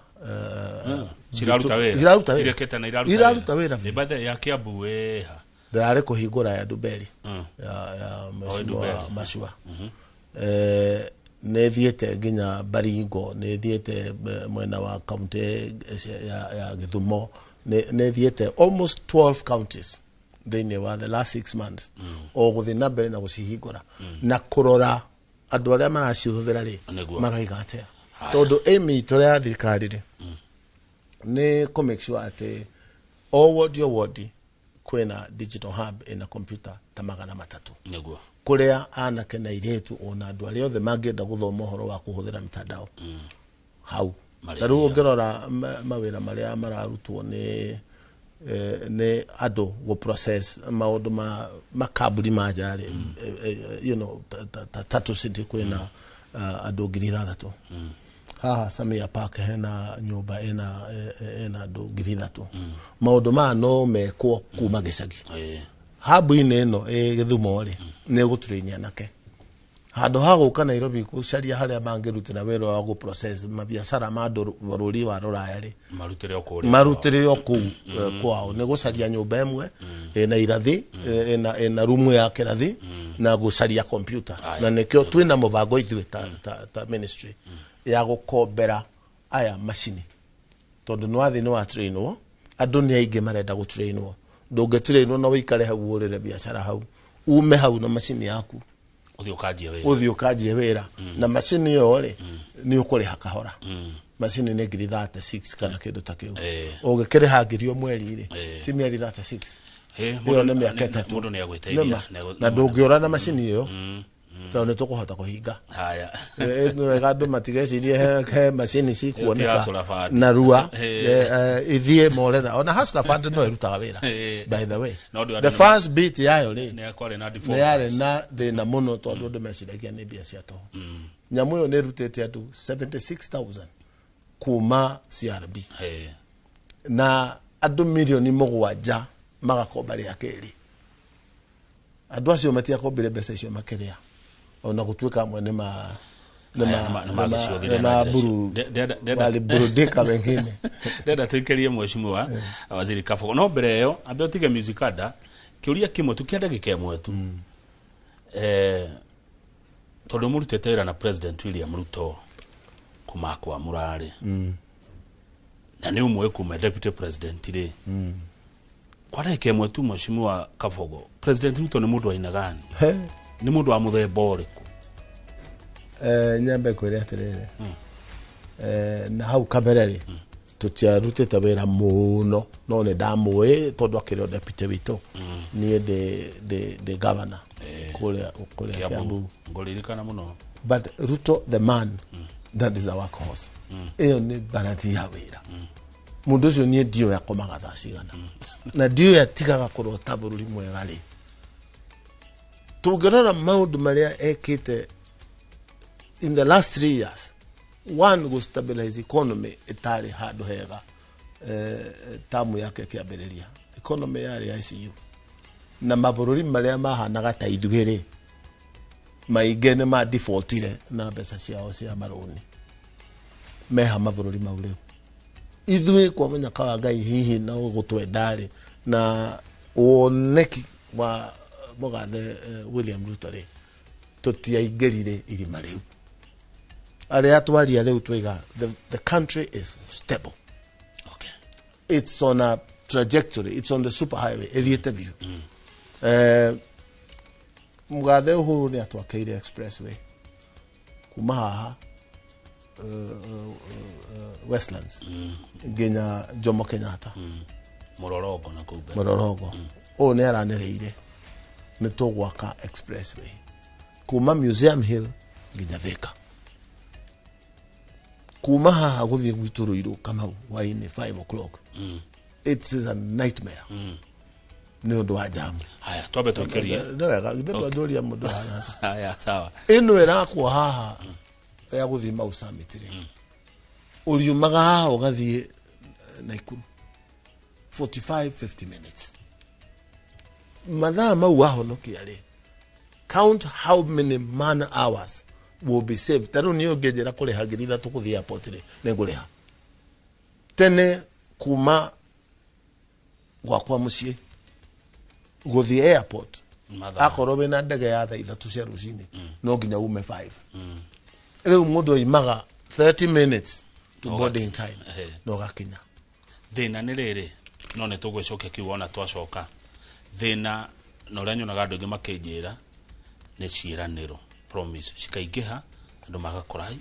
Ciraruta wĩra. Iraruta wĩra. Irekete na iraruta. Iraruta wĩra. Nĩ bathe ya Kiambu wĩha? Ndĩrarĩ kũhingũra ya Nduberi, ya Mheshimiwa Nduberi. Mashua. Nĩ thiĩte nginya Baringo, nĩ thiĩte mwena wa kaunti ya Gĩthumo, nĩ thiĩte almost 12 counties thĩinĩ wa the last 6 months, o gũthiĩ na mbere na gũcihingũra na kũrora andũ arĩa maracihũthĩra rĩ, maroiga atĩa, tondũ aim itũ ya thirikari rĩ, nĩ kũ make sure atĩ o ward o ward Kwĩna digital hub ĩna computer ta 300. Nĩguo. Kũrĩa anake na airĩtu ona andũ arĩa othe mangĩenda gũthoma ũhoro wa kũhũthĩra mitandao hau. Marĩ Ta rĩu ũngĩrora mawĩra marĩa mararutwo nĩ andũ gũ process maũndũ ma makambuni ma nja rĩ, ta Tatu City kwĩna andũ 6,000. Haha Samia Park hena nyũmba ĩna andũ 3,000. Maũndũ maya no mekwo kuma gĩcagi. Hub-inĩ ĩno ĩ Gĩthumo rĩ, nĩ ĩgũtrain anake handũ ha gũka Nairobi gũcaria harĩa mangĩrutĩra wĩra wa gũ process mabiacara ma andũ bũrũri wa rũraya rĩ, marutĩre o kũrĩa. Marutĩre o kũu kwao. Nĩ gũcaria nyũmba ĩmwe ĩna irathi, ĩna rumu ya kĩrathi na gũcaria computer. Na nĩkĩo twĩna mũbango ithuĩ ta ministry ya gũkombera aya macini, tondũ nĩ wathiĩ nĩ watrainwo. Andũ nĩ aingĩ marenda gũtrainwo. Ndũngĩtrainwo na ũikare hau ũrĩre biacara hau, ume hau na macini yaku. Ũthiĩ ũkanjie wĩra. Ũthiĩ ũkanjie wĩra na macini ĩyo rĩ, nĩ ũkũrĩha kahora. Macini nĩ 36,000 kana kĩndũ ta kĩu. Ũngĩkĩrĩha 1,000 o mweri rĩ, ti mĩeri 36? Ĩ, Ĩyo mũndũ nĩ mĩaka 3. Mũndũ nĩ agwĩteithia. Nĩma. Na ndũngĩũra na macini ĩyo tondũ nĩ tũkũhota kũhinga. Haya. Nĩ wega andũ matigecirie he macini cikuoneka Hustler Fund. Narua ithiĩ more na ona Hustler Fund no ĩrutaga wĩra, by the way. No ndũ The andũ first bit yayo rĩ, nĩ kwarĩ na nĩ default. yarĩ na thĩna mũno tondũ andũ meciragia nĩ mbia cia tũhũ. Nyamũ ĩyo nĩ ĩrutĩte andũ 76,000 kuma CRB na andũ 7 mirioni magakomba rĩa kerĩ. Andũ acio matiakombire mbeca icio makĩrĩa, ona gũtuĩka amwe nĩ ma Aya, nĩ magĩciũthire na njĩra icio. Waliburudika wengine. Ndenda tuikerie mheshimiwa waziri Kabogo, no mbere ĩyo ambe ũtige musicada kĩũria kĩmwe tu kĩa ndagĩka ĩmwe tu, tondũ mũrutĩte wĩra na President William Ruto kuma kwamũra rĩ, na nĩ ũmwe kuma deputy president rĩ, kwa ndagĩka ĩmwe tu, mheshimiwa Kabogo, President Ruto nĩ mũndũ wa aina gani? Nĩ mũndũ wa mũthemba ũrĩkũ? Nyambe kwĩre atĩrĩrĩ, na hau kabere rĩ, tũtiarutĩte wĩra mũno, no nĩ ndamũĩ tondũ akĩrĩ o deputy witũ, niĩ ndĩ governor kũrĩa Kiambu. Ngũririkana mũno. But Ruto the man, that is a workhorse. Ĩyo nĩ mbarathi ya wĩra. Mũndũ ũcio niĩ ndiũĩ akomaga thaa cigana na ndiũĩ atigaga kũrota bũrũri mwega rĩ. Tũngĩrora maũndũ marĩa ekĩte in the last 3 years, one, go stabilize economy ĩtarĩ handũ hega. Tamu yake ĩkĩambĩrĩria, economy yarĩ ICU, na mabũrũri marĩa mahanaga ta ithuĩ rĩ, maingĩ nĩ ma defaultire na mbeca ciao cia marũni meha mabũrũri mau. Rĩu ithuĩ kwa mũnyaka wa Ngai hihi no gũtwenda rĩ, na woneki wa mũgathe William Ruto rĩ, tũtiaingĩrire irima rĩu arĩa twaria. Rĩu twaiga the country is stable. It's on a trajectory, it's on the super highway ĩthiĩte biũ. Mũgathe Uhuru nĩ atwakeire expressway kuma haha Westlands nginya Jomo Kenyatta. Mũrorongo na kũu mbere. Mũrorongo. Ũyũ nĩ aranĩrĩire nĩ tũgwaka expressway kuma Museum Hill nginya Thika, kuma haha gũthiĩ gwitũ Rũirũ Kamau hwainĩ 5 o'clock, it is a nightmare nĩ ũndũ wa jamu. Haya, twambe twĩkĩrie. Nĩ wega githĩ ndwanjũria mũndũ haha. Haya, sawa. Ĩno ĩrakwo haha ya gũthiĩ Mau Summit rĩ, ũriumaga haha ũgathiĩ Naikuru 45 50 minutes. Mathaa mau wahonokia rĩ, count how many man hours will be saved. Ta rĩu niĩ ũngĩnjĩra kũrĩha 3,000 gũthiĩ airport rĩ, nĩ ngũrĩha. Tene kuma gwakwa mũciĩ gũthiĩ airport, Mathaa. akorwo wĩna ndege ya thaa 3 cia rũcinĩ, no nginya ume 5. Rĩu mũndũ oimaga 30 minutes to boarding time na ũgakinya. Thĩna nĩ rĩrĩ, no nĩ tũgwĩcokia kiugo ona twacoka. Thĩna na ũrĩa nyonaga andũ aingĩ makĩnjĩra nĩ ciĩranĩro, promise cikaingĩha, andũ magakora "Ai,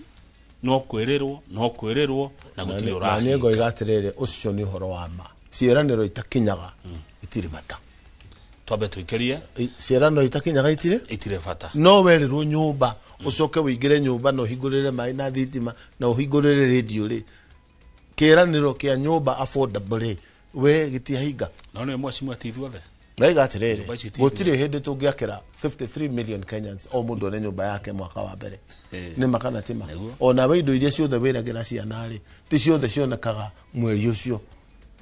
no kwĩrĩrwo, no kwĩrĩrwo na gũtirĩ Na niĩ ũrahinga." ngoiga atĩrĩrĩ, ũcio nĩ ũhoro wa ma. Ciĩranĩro itakinyaga itirĩ bata. Twambe tũikĩrie. Ciĩranĩro itakinyaga itirĩ itirĩ bata. No werĩrwo nyũmba ũcoke wĩingĩre nyũmba na ũhingũrĩre maĩ na thitima na ũhingũrĩre radio rĩ, kĩĩranĩro kĩa nyũmba affordable rĩ, we gĩtiahinga. No nĩ mheshimiwa ti ithuothe. Ndaiga atĩrĩrĩ, Nyũmba ici ti gũtirĩ hĩndĩ tũngĩakĩra 53 million Kenyans o mũndũ one nyũmba yake mwaka wa mbere. Nĩ ma kana ti ma? Nĩguo. Ona we indo iria ciothe wĩragĩra ciana rĩ, ti ciothe cionekaga mweri ũcio.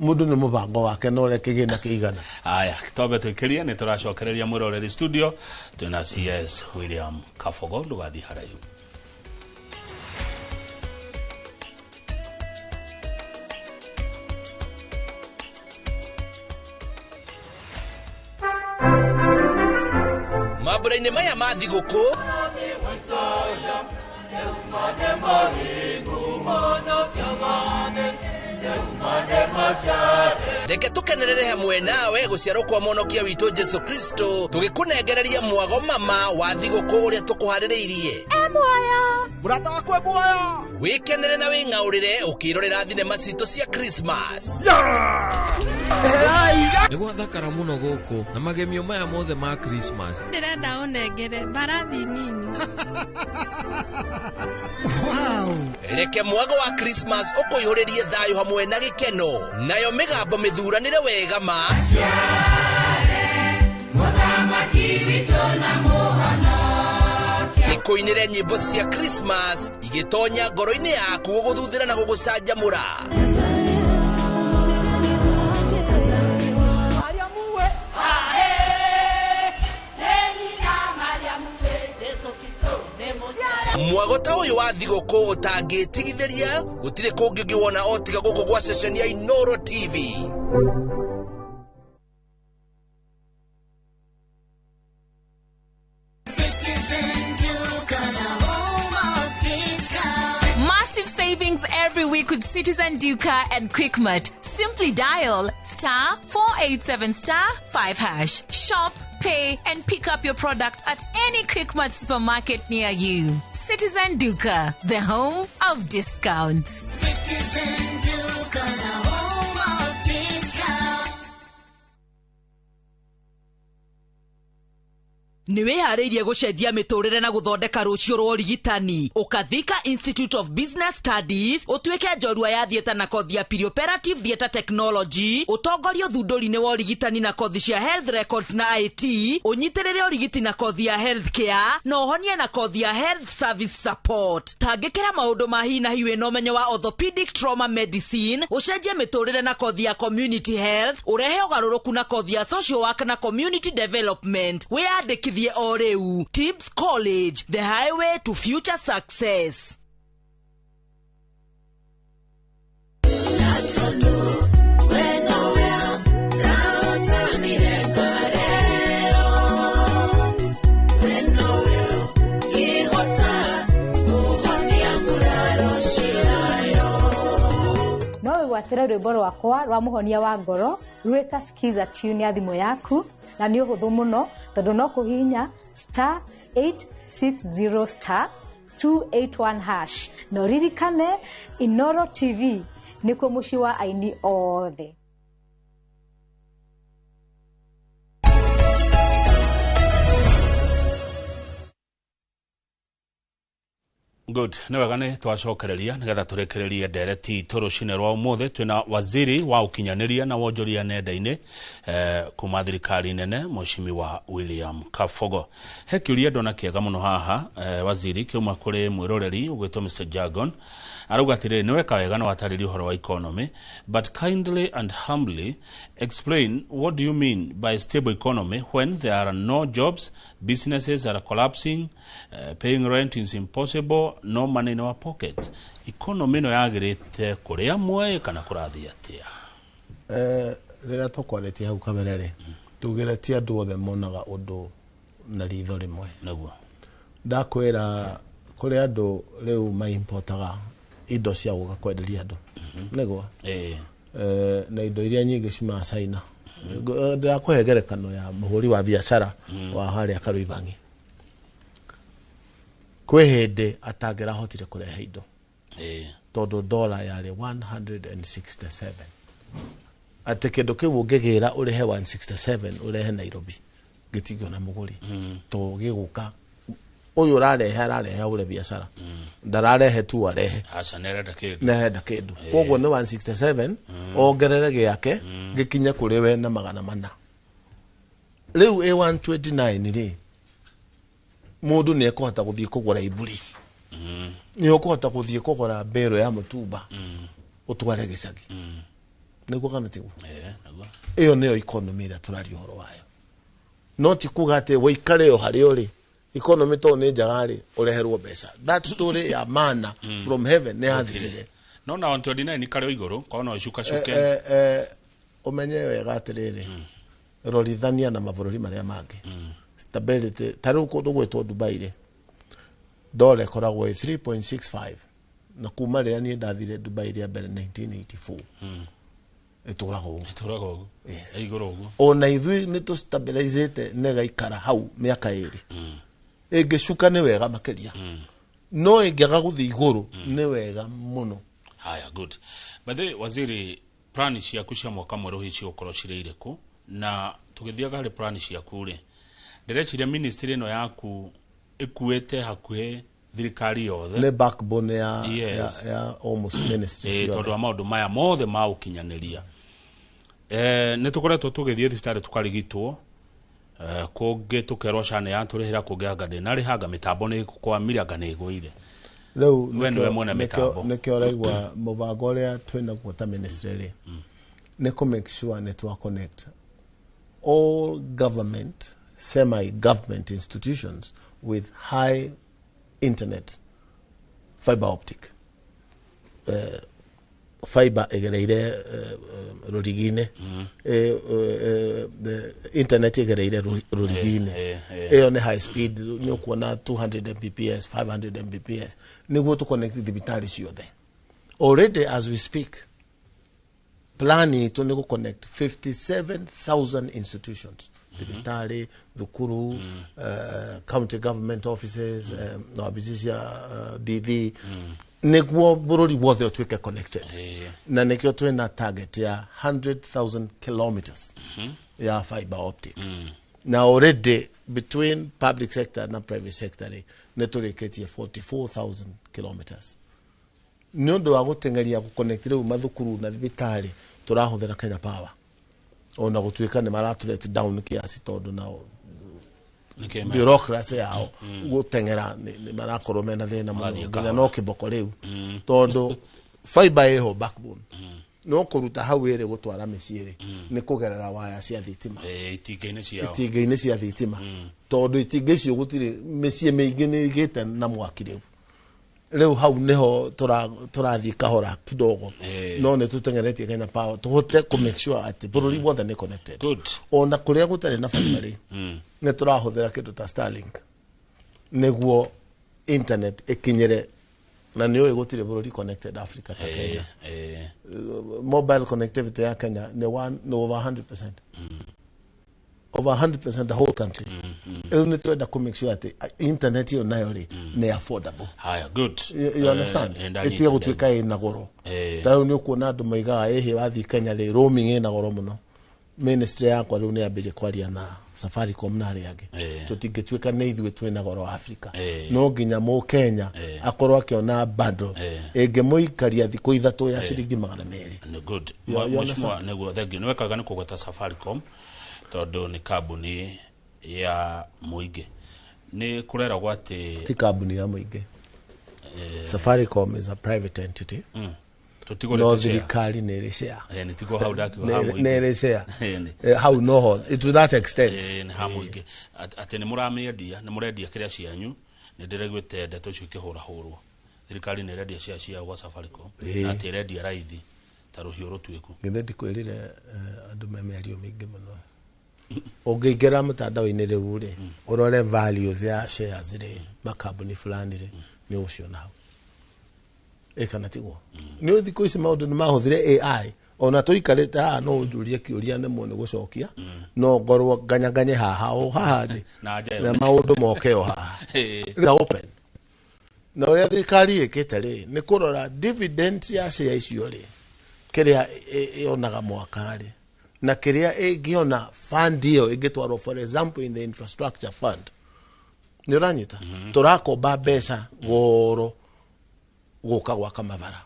Mũndũ nĩ mũbango wake na ũrĩa kĩgĩna kĩigana. Aya, twambe tũikĩrie, nĩ tũracokereria mwĩroreri studio twĩna CS William Kabogo, ndũgathiĩ haraihu. Mambura-inĩ maya ma thigũkũ, reke tũkenerere hamwe nawe gũciarwo kwa mwonokia witũ Jesu Kristo, tũgĩkũnengereria mwago mama wa thigũkũ ũrĩa tũkũharĩrĩirie. Mũrata wakwa muoyo. Wĩkenere na wĩng'aũrĩre ũkĩrorera thinema citũ cia Christmas. Nĩ gwathakara mũno gũkũ na magemio maya mothe ma Christmas. Ndĩrenda ũnengere mbarathi nini. Reke mwago wa Christmas ũkũihũrĩrie thayũ hamwe na gĩkeno, nayo mĩgambo mĩthuranĩre wega ma ĩkũinĩre nyĩmbo cia Christmas igĩtonya ngoro-inĩ yaku gũgũthuthĩra na gũgũcanjamũra. Mwago ta ũyũ wa thigũkũ ũtangĩtigithĩria, gũtirĩ kũngĩ ũngĩwona o tiga gũkũ gwa ceceni ya Inooro TV. Massive savings every week with Citizen Duka and Quickmart. Simply dial *487 *5#. Shop, pay, and pick up your product at any Quickmart supermarket near you. Citizen Duka, the home of discounts. Citizen Duka, the home of discounts. Nĩ wĩharĩirie gũcenjia mĩtũrĩre na gũthondeka rũciũ rwa ũrigitani? Ũkathika Institute of Business Studies, ũtuĩke njorua ya theatre na kothi ya Perioperative Theatre Technology, ũtongorie ũthundũri-inĩ wa ũrigitani na kothi cia Health Records na IT, ũnyitĩrĩre ũrigiti na kothi ya Health Care, na ũhonie na kothi ya Health Service Support. Tangĩkĩra maũndũ ma hi na hi wĩna ũmenyo wa Orthopedic Trauma Medicine, ũcenjie mĩtũrĩre na kothi ya Community Health, ũrehe ũgarũrũku na kothi ya Social Work na Community Development. Wĩyandĩkithie o rĩu. Tibbs College, the highway to future success. No wĩgwatĩre rwĩmbo rwakwa rwa mũhonia wa ngoro rwĩta Skiza tune ya thimũ yaku, na nĩ ũhũthũ mũno tondũ no kũhihinya *860 *281# na ũririkane Inooro TV nĩkuo mũciĩ wa aini othe. Good. Nĩ wega nĩ twacokereria nĩgetha tũrĩkĩrĩrie ndereti itũ rũcinĩ rwa ũmũthĩ. Twĩna waziri wa ũkinyanĩria na wonjoria nenda-inĩ kuma thirikari nene, Mheshimiwa William Kabogo. He kĩũria ndona kĩega mũno haha, waziri, kĩuma kũrĩ mwĩroreri ũgwĩtwo Mr. Jargon. Arauga atĩrĩrĩ, nĩ weka wega na watarĩria ũhoro wa economy, but kindly and humbly explain what do you mean by stable economy when there are no jobs, businesses are collapsing, paying rent is impossible, no money in our pockets. Economy ĩno yagĩrĩte kũrĩa mwe kana kũrathiĩ atĩa? Rĩrĩa tũkwarĩtie hau kabere rĩ, tugire ti andũ othe monaga ũndũ na ritho rĩmwe. Nĩguo. Ndakwĩra kũrĩ andũ rĩu maimportaga indo cia gũka kwenderia andũ. Nĩguo? Na indo iria nyingĩ ciumaga China. Ndĩrakũhe ngerekano ya mũhũri wa biacara wa harĩa Karũibangi. Kwĩ hĩndĩ atangĩrahotire kũrehe indo. Tondũ dola yarĩ 167. Atĩ kĩndũ kĩu ũngĩgĩra ũrĩhe 167 ũrehe Nairobi gĩtingĩona mũgũri, to gĩgũka ũyũ ũrarehe ararehe ahũre biacara, ndararehe tu arehe. Aca, nĩarenda kĩndũ. Nĩarenda kĩndũ, koguo nĩ 167 ongerere gĩake gĩkinye kũrĩ we na 400. Rĩu ĩ 129 rĩ, mũndũ nĩ ekũhota gũthiĩ kũgũra iburi, nĩ ũkũhota gũthiĩ kũgũra mbĩrũ ya mũtumba ũtware gĩcagi, nĩguo kana tiguo? Nĩguo. Ĩyo nĩyo economy ĩrĩa tũraria ũhoro wayo, no ti kuga atĩ wĩikare o harĩa ũrĩ, economy to nĩ njega rĩ, ũreherwo mbeca. That story ya mana from heaven nĩ yathirire. No na 129 karĩ o igũrũ, korwo no ĩcukacuke. Ũmenye wega atĩrĩrĩ, rorithania na mabũrũri marĩa mangĩ, stability. Ta rĩu kũndũ gwĩtwo Dubai rĩ, dola ĩkoragwo ĩ 3.65, na kuma rĩrĩa niĩ ndathire Dubai rĩa mbere 1984 ĩtũraga ũguo. Ĩtũraga ũguo. Yes. Ĩ igũrũ ũguo. Ona ithuĩ nĩ tũstabilizĩte na ĩgaikara hau mĩaka 2. Ĩngĩcuka nĩ wega makĩria, no ĩngĩaga gũthiĩ igũrũ nĩ wega mũno. Haya, good. By the way, waziri, plani ciaku cia mwaka mwerũ hihi cigũkorwo cirĩ irĩkũ? Na tũgĩthiaga harĩ plani ciaku rĩ, ndĩreciria ministry ĩno yaku ĩkuĩte hakuhĩ thirikari yothe. Nĩ backbone ya, ya almost ministry tondũ ciothe. wa maũndũ maya mothe ma ũkinyanĩria, nĩ tũkoretwo tũgĩthiĩ thibitarĩ tũkarigitwo, kũngĩ tũkerwo SHA nĩ yatũrĩhĩra, kũngĩ anga ndĩnarĩha, anga mĩtambo nĩ ĩkwamire, anga nĩ ĩgũire. Rĩu We nĩwe mwene mĩtambo. Nĩkĩo ũraigua mũbango ũrĩa twĩnaguo ta ministry rĩ, nĩ kũ make sure nĩ twa connect all government, semi government institutions with high internet fiber optic, fiber ĩgereire rũrigi-inĩ, internet ĩgereire rũrigi-inĩ. Ĩyo nĩ high speed, nĩ ũkuona 200 Mbps, 500 Mbps, nĩguo tũ connect thibitarĩ ciothe. Already as we speak, plan itũ nĩ gũ connect 57,000 institutions, thibitarĩ, thukuru, county government offices, na wabici cia DD, nĩguo bũrũri wothe ũtuĩke connected. Na nĩkĩo twĩna target ya 100,000 kilometers ya fiber optic, na already between public sector na private sector rĩ, nĩ tũrĩkĩtie 44,000 kilometers. Nĩ ũndũ wa gũteng'eria gũconnect rĩu mathukuru na thibitarĩ, tũrahũthĩra Kenya Power, ona gũtuĩka nĩ maratũlet down kiasi, tondũ nao Nĩkĩo bureaucracy yao gũteng'era nĩ marakorwo mena thĩna mũno. Magathiĩ nginya kahora. No kĩboko rĩu, tondũ fiber ĩho backbone, no kũruta hau ĩrĩ gũtwara mĩciĩ rĩ, nĩ kũgerera waya cia thitima. Itingĩ-inĩ ciao. Itingĩ-inĩ cia thitima, tondũ itingĩ icio gũtirĩ mĩciĩ mĩingĩ nĩ ĩgĩte na mwaki. Rĩu hau nĩho tũrathiĩ kahora kidogo, no nĩ tũteng'eretie Kenya Power tũhote kũ make sure atĩ bũrũri wothe nĩ connected. Good. Ona kũrĩa gũtarĩ na fiber rĩ, nĩ tũrahũthĩra kĩndũ ta Starlink nĩguo internet ĩkinyĩre, na nĩ ũĩ gũtirĩ bũrũri connected Africa ta Kenya. Mobile connectivity ya Kenya nĩ over 100%, over 100% the whole country. Rĩu nĩ twenda kũ make sure atĩ internet ĩyo nayo rĩ, nĩ affordable. Haya, good. You understand? Ndanyita. Ĩtige gũtuĩka ĩna goro. Ta rĩu nĩ ũkuona andũ moigaga ĩhĩ wathiĩ Kenya rĩ, roaming ĩna goro mũno. Ministry yakwa rĩu nĩ yambĩrĩrie kwaria na Safaricom na arĩa angĩ. Tũtingĩtuĩka nĩ ithuĩ twĩna goro Africa. No nginya mũkenya akorwo akĩona bundle ĩngĩmũikaria thikũ 3 ya ciringi 200. Nĩ good. You Mheshimiwa, understand? nĩguo, thank you. Nĩ wekaga nĩ kũgweta Safaricom, tondũ nĩ kambuni ya mũingĩ. Nĩ kũreragwo atĩ Ti kambuni ya mũingĩ. Safaricom is a private entity. Tũtigũrĩte No share. thirikari nĩ ĩrĩ share. Nĩ tiguo hau ndakiuga ha mũingĩ. Nĩ ĩrĩ share. Nĩ. Hau noho to that extent. Nĩ ha mũingĩ. Atĩ nĩ mũramĩendia, nĩ mũrendia kĩrĩa cianyu. Nĩ ndĩraiguĩte ndeto icio ikĩhũrahũrwo, thirikari nĩ ĩrendia share ciao gwa Safaricom, na atĩ ĩrendia raithi ta rũhiũ rũtuĩku. Githĩ ndikwĩrire, andũ me mĩario mĩingĩ mũno. Ũngĩingĩra mũtandao-inĩ rĩu rĩ, ũrore values ya shares rĩ, makambuni fulani rĩ, nĩ ũgũciona hau. Ĩ kana tiguo? Nĩ thikũ ici maũndũ nĩ mahũthire AI, ona tũikarĩte haha no ũnjũrie kĩũria nemwo nĩ gũcokia, no ngorwo nganyanganye haha o haha thĩ Na nja na maũndũ moke o haha. Na open na ũrĩa thirikari ĩkĩte rĩ, nĩ kũrora dividend ya share icio rĩ, Kĩrĩa yonaga mwaka rĩ na kĩrĩa ĩngĩona fund ĩyo ĩngĩtwarwo, for example, in the infrastructure fund, nĩ ũranyita, tũrakomba mbeca goro gũka gwaka mabara.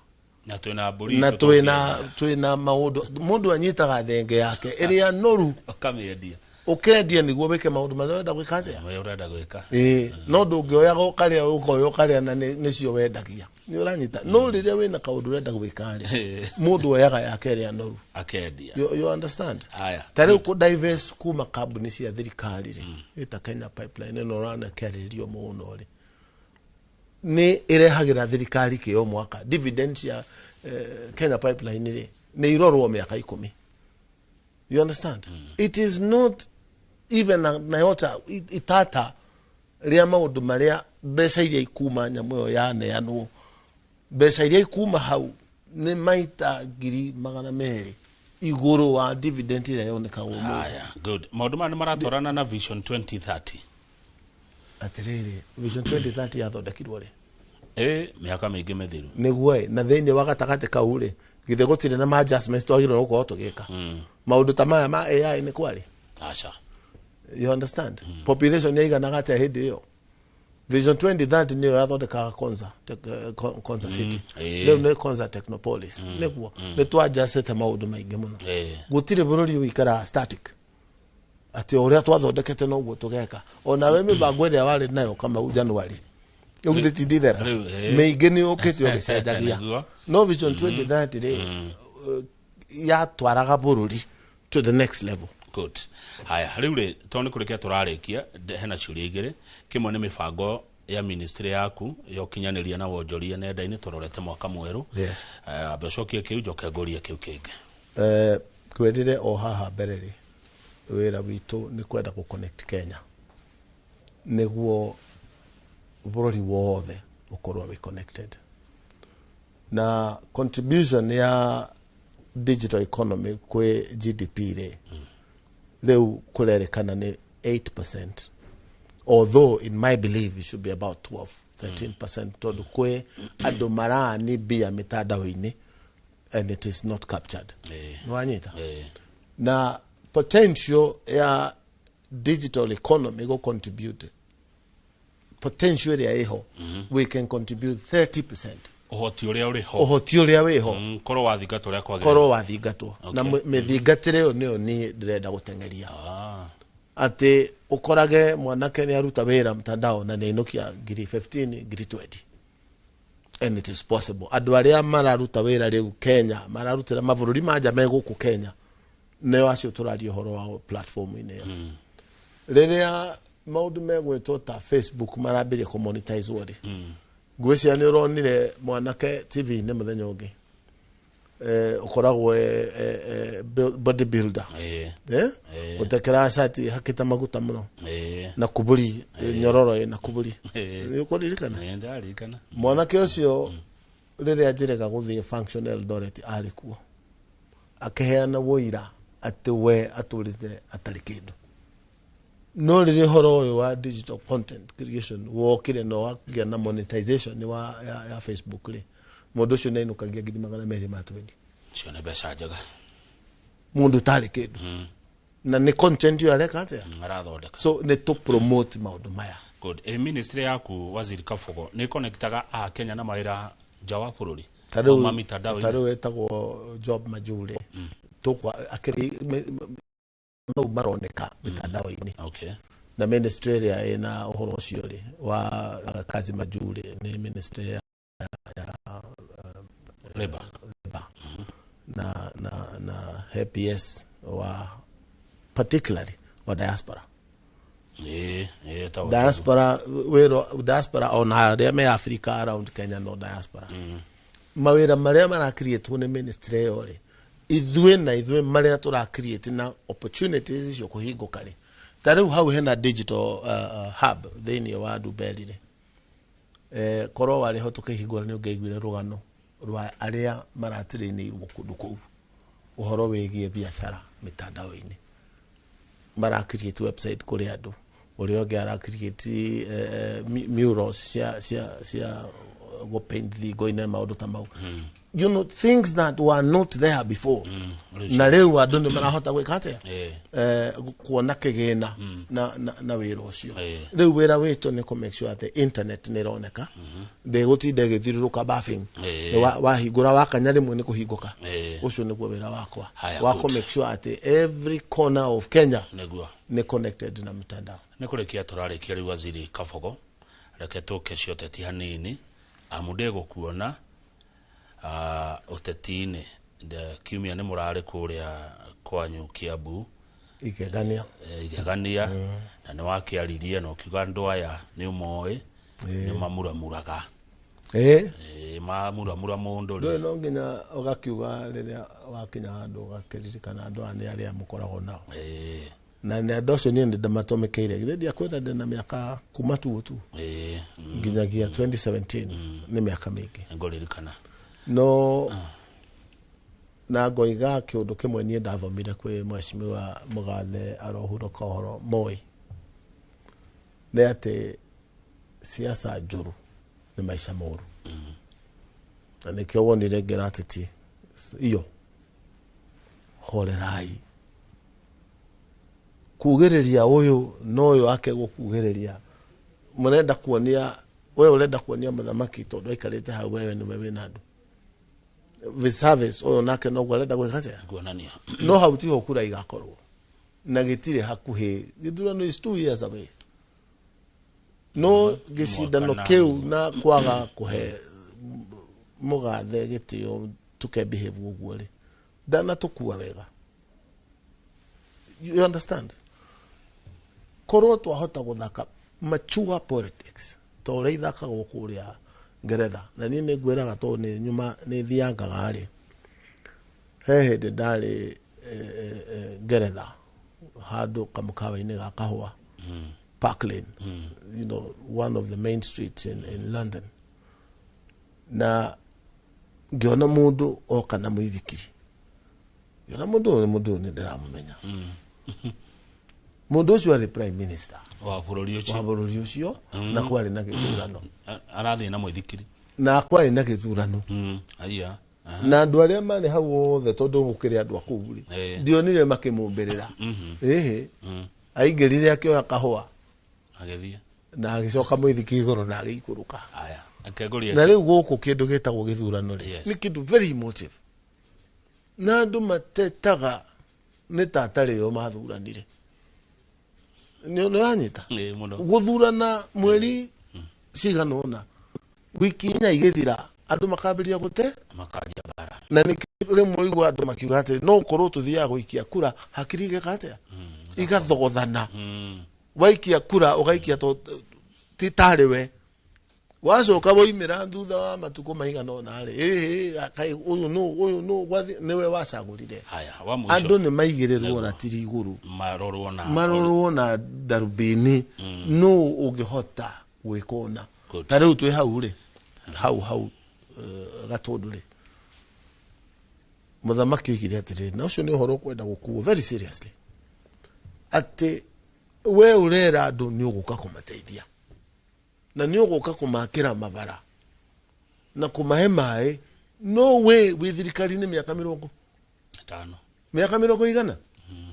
Na twina mbũri. Na twina maũndũ. Mũndũ anyitaga thenge yake ĩrĩa noru, ũkamĩendia. Ũkendia nĩguo wĩke maũndũ marĩa ũrenda gwĩka atĩa? We ũrenda gwĩka. Ĩĩ, no ndũngĩoyaga ũkarĩa, ũkoya ũkarĩa na nĩcio wendagia, nĩ ũranyita? No rĩrĩa wĩna kaũndũ ũrenda gwĩka rĩ, mũndũ oyaga yake ĩrĩa noru. Akendia. You understand? Aya. Ta rĩu kũ divest kuma kambuni cia thirikari rĩ, ĩta Kenya Pipeline ĩno ũranakĩarĩrĩrio mũno rĩ, nĩ ĩrehagĩra thirikari kĩo mwaka. Dividend cia Kenya Pipeline rĩ, nĩ irorwo mĩaka 10. You understand? It is not even na iota itata rĩa maũndũ marĩa mbeca iria ikuma nyamũ ĩyo yaneanwo, mbeca iria ikuma hau nĩ maita 200,000 igũrũ wa dividend ĩrĩa yonekaga ũmũthĩ. Aya, good. Maũndũ maya nĩ maratwarana na Vision 2030. Atĩrĩrĩ, Vision 2030 yathondekirwo rĩ? Ĩ mĩaka mĩingĩ mĩthiru. Nĩguo ĩ, na thĩinĩ wa gatagatĩ kau rĩ, githĩ gũtirĩ na ma adjustments twagĩrĩirwo gũkorwo tũgĩka? Maũndũ ta maya ma AI nĩ kwarĩ? Aca. You understand? Population yaiganaga atĩa hĩndĩ ĩyo? Vision 2030 nĩyo yathondekaga Konza, Konza City. Rĩu nĩ Konza Technopolis. Nĩguo nĩ twadjustĩte maũndũ maingĩ mũno. Gũtirĩ bũrũri ũikaraga static atĩ o ũrĩa twathondekete noguo tũgeka. Onawe mĩbango ĩrĩa warĩ nayo Kamau January rĩu githĩ ti ndithera? Rĩu, ĩĩ. Mĩingĩ nĩ ũkĩte ũgĩcenjagia. Nĩguo. No Vision 2030 rĩ, yatwaraga bũrũri to the next level. Good. Haya, rĩu rĩ, tondũ nĩ kũrĩkia tũrarĩkia, hena ciũria igĩrĩ. Kĩmwe nĩ mĩbango ya ministry yaku ya ũkinyanĩria na wonjoria nenda-inĩ tũrorete mwaka mwerũ. Yes. Ambe ũcokie kĩu, njoke ngũrie kĩu kĩngĩ. Kwĩrire o haha mbere rĩ, wĩra witũ nĩ kwenda gũ connect Kenya nĩguo bũrũri wothe ũkorwo wĩ connected, na contribution ya digital economy kwĩ GDP rĩ, rĩu kũrerĩkana nĩ 8%, although in my belief it should be about 12 13%, tondũ kwĩ andũ marani mbia mĩtandao-inĩ and it is not captured. Nĩwanyita? Na potential ya digital economy go contribute, potential ĩrĩa ĩho, we can contribute 30%. Ũhoti ũrĩa ũrĩ ho. Ũhoti ũrĩa wĩho. Korwo wathingatwo ũrĩa kwagĩrĩire. Korwo wathingatwo na mĩthingatĩre ĩyo nĩyo niĩ ndĩrenda gũteng'eria, atĩ ũkorage mwanake nĩ aruta wĩra mtandao na nĩ ainũkia ngiri 15, ngiri 20, and it is possible. Andũ arĩa mararuta wĩra rĩu Kenya, mararutĩra mabũrũri ma nja me gũkũ Kenya, nĩo acio tũraria ũhoro wao platform-inĩ ĩyo. Rĩrĩa maũndũ megwĩtwo ta Facebook marambĩrĩria kũmonetize rĩ, ngwĩciria nĩ ũronire mwanake TV-inĩ mũthenya ũngĩ, ũkoragwo body builder, ũtekeraga cati hakĩte maguta mũno na kuburi, nyororo ĩna kuburi. Nĩ ũkũririkana? Nĩ ndaririkana. Mwanake ũcio, rĩrĩa njĩrĩga gũthiĩ function Eldoret, arĩ kuo akĩheana wũira atĩ we atũrĩte atarĩ kĩndũ, no rĩrĩa ũhoro ũyũ wa digital content creation wokire na wakĩgĩa na monetization ya Facebook rĩ, mũndũ ũcio nĩ ainũkagia 220,000. Icio nĩ mbeca njega. Mũndũ ũtarĩ kĩndũ, na nĩ content ĩyo areka atĩa? Arathondeka. So nĩ tũ promote maũndũ maya. Good. Ministry yaku, Waziri Kabogo, nĩ connectaga a Kenya na mawĩra nja wa bũrũri Ta rĩu ma mitandao-inĩ? Ta rĩu ĩtagwo job majure tũkwa akĩrĩ mau maroneka mitandao-inĩ. Na ministry ĩrĩa ĩna ũhoro ũcio rĩ wa kazi majure nĩ ministry ya Labor. Labor. Na PS wa particularly wa diaspora. Ĩĩ, ta Diaspora wĩra, diaspora ona arĩa me Africa around Kenya, no diaspora mawĩra marĩa marakiriĩtwo nĩ ministry ĩyo rĩ, ithuĩ na ithuĩ marĩa tũrakiriĩte na opportunities icio kũhingũka rĩ, ta rĩu hau hena digital hub thĩinĩ wa Ndumberi rĩ, korwo warĩ ho tũkĩhingũra, nĩ ũngĩaiguire rũgano rwa arĩa maratirĩnĩirwo kũndũ kũu ũhoro wĩgiĩ biacara mitandao-inĩ. Marakiriĩte website kũrĩ andũ, ũrĩa ũngĩ arakiriĩte murals cia gũpaint thingo-inĩ na maũndũ ta mau. You know, things that were not there before. Na rĩu andũ nĩ marahota gwĩka atĩa? Kuona kĩgĩna na wĩra ũcio. Rĩu wĩra witũ nĩ kũ make sure atĩ internet nĩ ĩroneka, ndĩgũtinda ĩgĩthiũrũrũka buffing. Wahingũra wakanya rĩmwe nĩ kũhingũka. Ũcio nĩguo wĩra wakwa wa kũ make sure atĩ every corner of Kenya nĩ connected na mtandao. Nĩ kũrĩkia tũrarĩkia rĩu, Waziri Kabogo, reke tũke cia ũteti hanini, amu ndĩgũkuona ũteti-inĩ. Kiumia nĩ mũrarĩ kũrĩa kwanyu Kiambu. Igegania. Igegania. Na nĩ wakĩaririe na ũkiuga andũ aya nĩ ũmoĩ, nĩ mamuramuraga. Mamuramura mũndũ rĩ, no nginya ũgakiuga rĩrĩa wakinya handũ ũgakĩririkana andũ aya nĩ arĩa mũkoragwo nao. Na nĩ andũ acio niĩ nĩ ndĩmatũmĩkĩire, githĩ ndiakwĩra ndĩ na mĩaka kuma tuo tu nginyagia 2017, nĩ mĩaka mĩingĩ. Ngũririkana. No na ngoiga kĩũndũ kĩmwe niĩ ndathomire kwĩ Mheshimiwa Mũgathe arohurũka ũhoro Moi, nĩ atĩ siasa njũru nĩ maica moru. Na nĩkĩo wonire ngĩra ateti iyo horerai kugĩrĩria ũyũ no ũyũ ake gũkugĩrĩria, mũrenda kuonia we, ũrenda kuonia mũthamaki tondũ aikarĩte hau wewe nĩwe wĩna andũ service, ũyũ nake noguo arenda gwĩka atĩa? Kuonania. No hau tiho kura igakorwo na gĩtirĩ hakuhĩ, gĩthurano is 2 years away. No gĩcindano kĩu na kwaga kũhe mũgathe gĩtĩo tuke behave ũguo rĩ, ndanatũkua wega. You understand? Korwo twahota gũthaka mature politics ta ũrĩa ithakagwo kũrĩa Ngeretha, na niĩ nĩ ngwĩraga tondũ nĩ nyuma nĩ thiangaga rĩ, he hĩndĩ ndarĩ Ngeretha handũ kamũkawa-inĩ ga kahũa, Park Lane, one of the main streets in London, na ngĩona mũndũ oka na mũithikiri, ngĩona mũndũ ũyũ, mũndũ ũyũ nĩ ndĩramũmenya. Mũndũ ũcio arĩ prime minister wa bũrũri ũcio, wa bũrũri ũcio, na kwarĩ na gĩthurano. Arathiĩ na mũithikiri. Na kwarĩ na gĩthurano. Aya. Na andũ arĩa marĩ hau othe tondũ gũkĩrĩ andũ a kũu rĩ, ndionire makĩmũmbĩrĩra. Ĩhĩ, aingĩrire akĩoya kahũa agĩthiĩ na agĩcoka mũithikiri igũrũ na agĩikũrũka. Aya, akegũria. Na rĩu gũkũ kĩndũ gĩtagwo gĩthurano rĩ, nĩ kĩndũ very emotive, na andũ matetaga nĩ ta atarĩ o mathuranire. Nĩ ũranyita? Gũthurana mweri cigana ũna, wiki inya igĩthira, andũ makambĩrĩria gũte, makanjia mbara. Na nĩkĩo rĩmwe ũigua andũ makiuga atĩrĩ, no ũkorwo tũthiaga gũikia kura, hakiri igeka atĩa? Igathogothana. Waikia kura ũgaikia ti tarĩ we, wacoka woimĩra thutha wa matukũ maigana ũna rĩ, ĩhĩ, ũyũ nũ, ũyũ nũ, nĩwe wacagũrire. Andũ nĩ maigĩrĩrwo ratiri igũrũ, marorwo na darubini, nũ ũngĩhota gwĩka ũna. Ta rĩu twĩ hau rĩ, hau Gatũndũ rĩ, mũthamaki oigire atĩrĩrĩ, na ũcio nĩ ũhoro ũkwenda gũkuo very seriously, atĩ we ũrera andũ nĩ ũgũka kũmateithia na nĩ ũgũka kũmakĩra mabara na kũmahe maĩ, no we wĩ thirikari-inĩ mĩaka 50, mĩaka 100,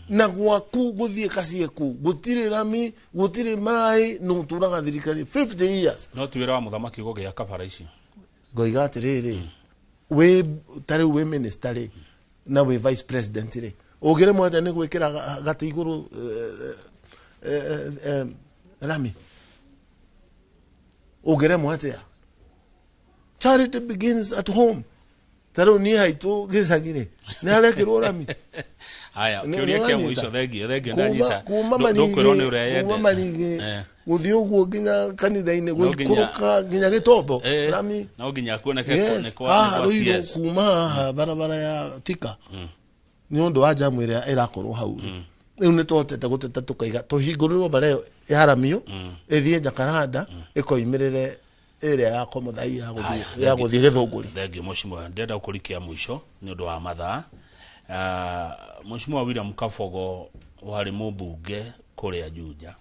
na gwaku gũthiĩ Kacieku gũtirĩ rami, gũtirĩ maĩ, no ũtũraga thirikari 50 years. No ti wĩra wa mũthamaki gũgĩaka bara icio. Ngoiga atĩrĩrĩ, wĩ ta rĩu wĩ minister rĩ, na wĩ vice president rĩ, ũngĩremwo atĩa nĩ gwĩkĩra gatĩ igũrũ rami? Ũngĩremwo atĩa? Charity begins at home. Ta rĩu niĩ haitũ gĩcagi rĩ, nĩ harekĩrwo rami. Haya, kĩũria kĩa mũico, thengio ndanyita. Kuma Marigĩ gũthiĩ ũguo nginya kanitha-inĩ, gũikũrũka nginya Gĩtombo, rami. No nginya kuoneke nĩ kwa CS. Kuma haha barabara ya Thika, nĩ ũndũ wa jamu ĩrĩa ĩrakorwo hau rĩ, rĩu nĩ tũhotete gũteta tũkaiga tũhingũrĩrwo bara ĩyo yaramio, ĩthiĩ Jacaranda, ĩkoimĩrĩre ĩrĩa ya Komothai ya gũthiĩ Gĩthũngũri. Thengio mheshimiwa, ndĩrenda gũkũrikia mũico nĩ ũndũ wa mathaa. Mheshimiwa William Kabogo warĩ mũmbunge kũrĩa Juja.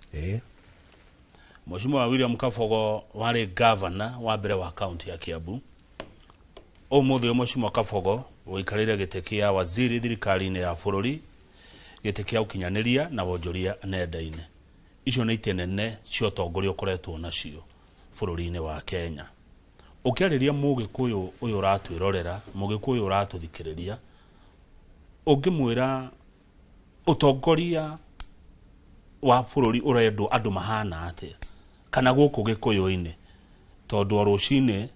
Mheshimiwa William Kabogo warĩ governor wa mbere wa kaunti ya Kiambu. Ũmũthĩ Mheshimiwa Kabogo ũikarĩire gĩtĩ kĩa waziri thirikari-inĩ ya bũrũri, gĩtĩ kĩa ũkinyanĩria na wonjoria nenda-inĩ. Icio nĩ itĩ nene cia ũtongoria ũkoretwo nacio bũrũri-inĩ wa Kenya. Ũkĩarĩria mũgĩkũyũ ũyũ ũratwĩrorera, mũgĩkũyũ ũratũthikĩrĩria, ũngĩmwĩra ũtongoria wa bũrũri ũrendwo andũ mahana atĩa kana gũkũ gĩkũyũ-inĩ, tondũ o rũcinĩ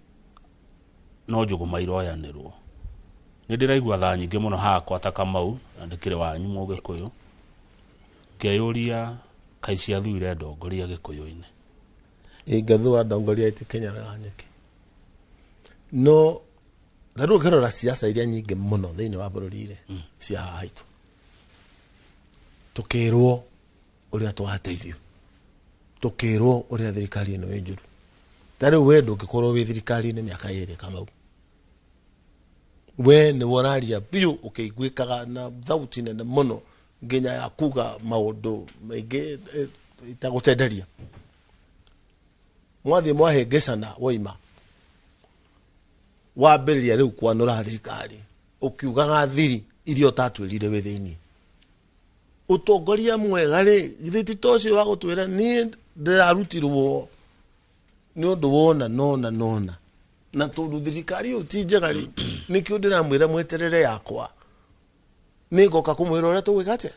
no njũgũma iroyanĩrwo. Nĩ ndĩraigua thaa nyingĩ mũno hakwa ta Kamau, na ndĩkĩrĩ wanyu mũgĩkũyũ, ngeyũria kaĩ ciathuire ndongoria gĩkũyũ-inĩ. Ingĩthua ndongoria itikinyaraga nyeki. No ta rĩu ũkĩrora siasa iria nyingĩ mũno thĩinĩ wa bũrũri rĩ, cia haha haitũ, tũkĩrwo ũrĩa twateithio, tũkĩrwo ũrĩa thirikari ĩno ĩ njũru. Ta rĩu we ndũngĩkorwo wĩ thirikari-inĩ mĩaka 2 Kamau, we nĩwe ũraria biũ ũkĩiguĩkaga na thauti nene mũno nginya ya kuga maũndũ maingĩ itagũtenderia. Mwathiĩ mwahĩngĩcana woima, wambĩrĩria rĩu kwanũra thirikari ũkiugaga thiri iria ũtatwĩrire wĩ thĩinĩ. Ũtongoria mwega rĩ, githĩ ti ta ũcio wa gũtwĩra niĩ ndĩrarutirwo nĩ ũndũ wona nona nona, na tondũ thirikari ĩyo ti njega rĩ, nĩkĩo ndĩramwĩra mweterere yakwa, nĩngoka kũmwĩra ũrĩa tũgwĩka atĩa,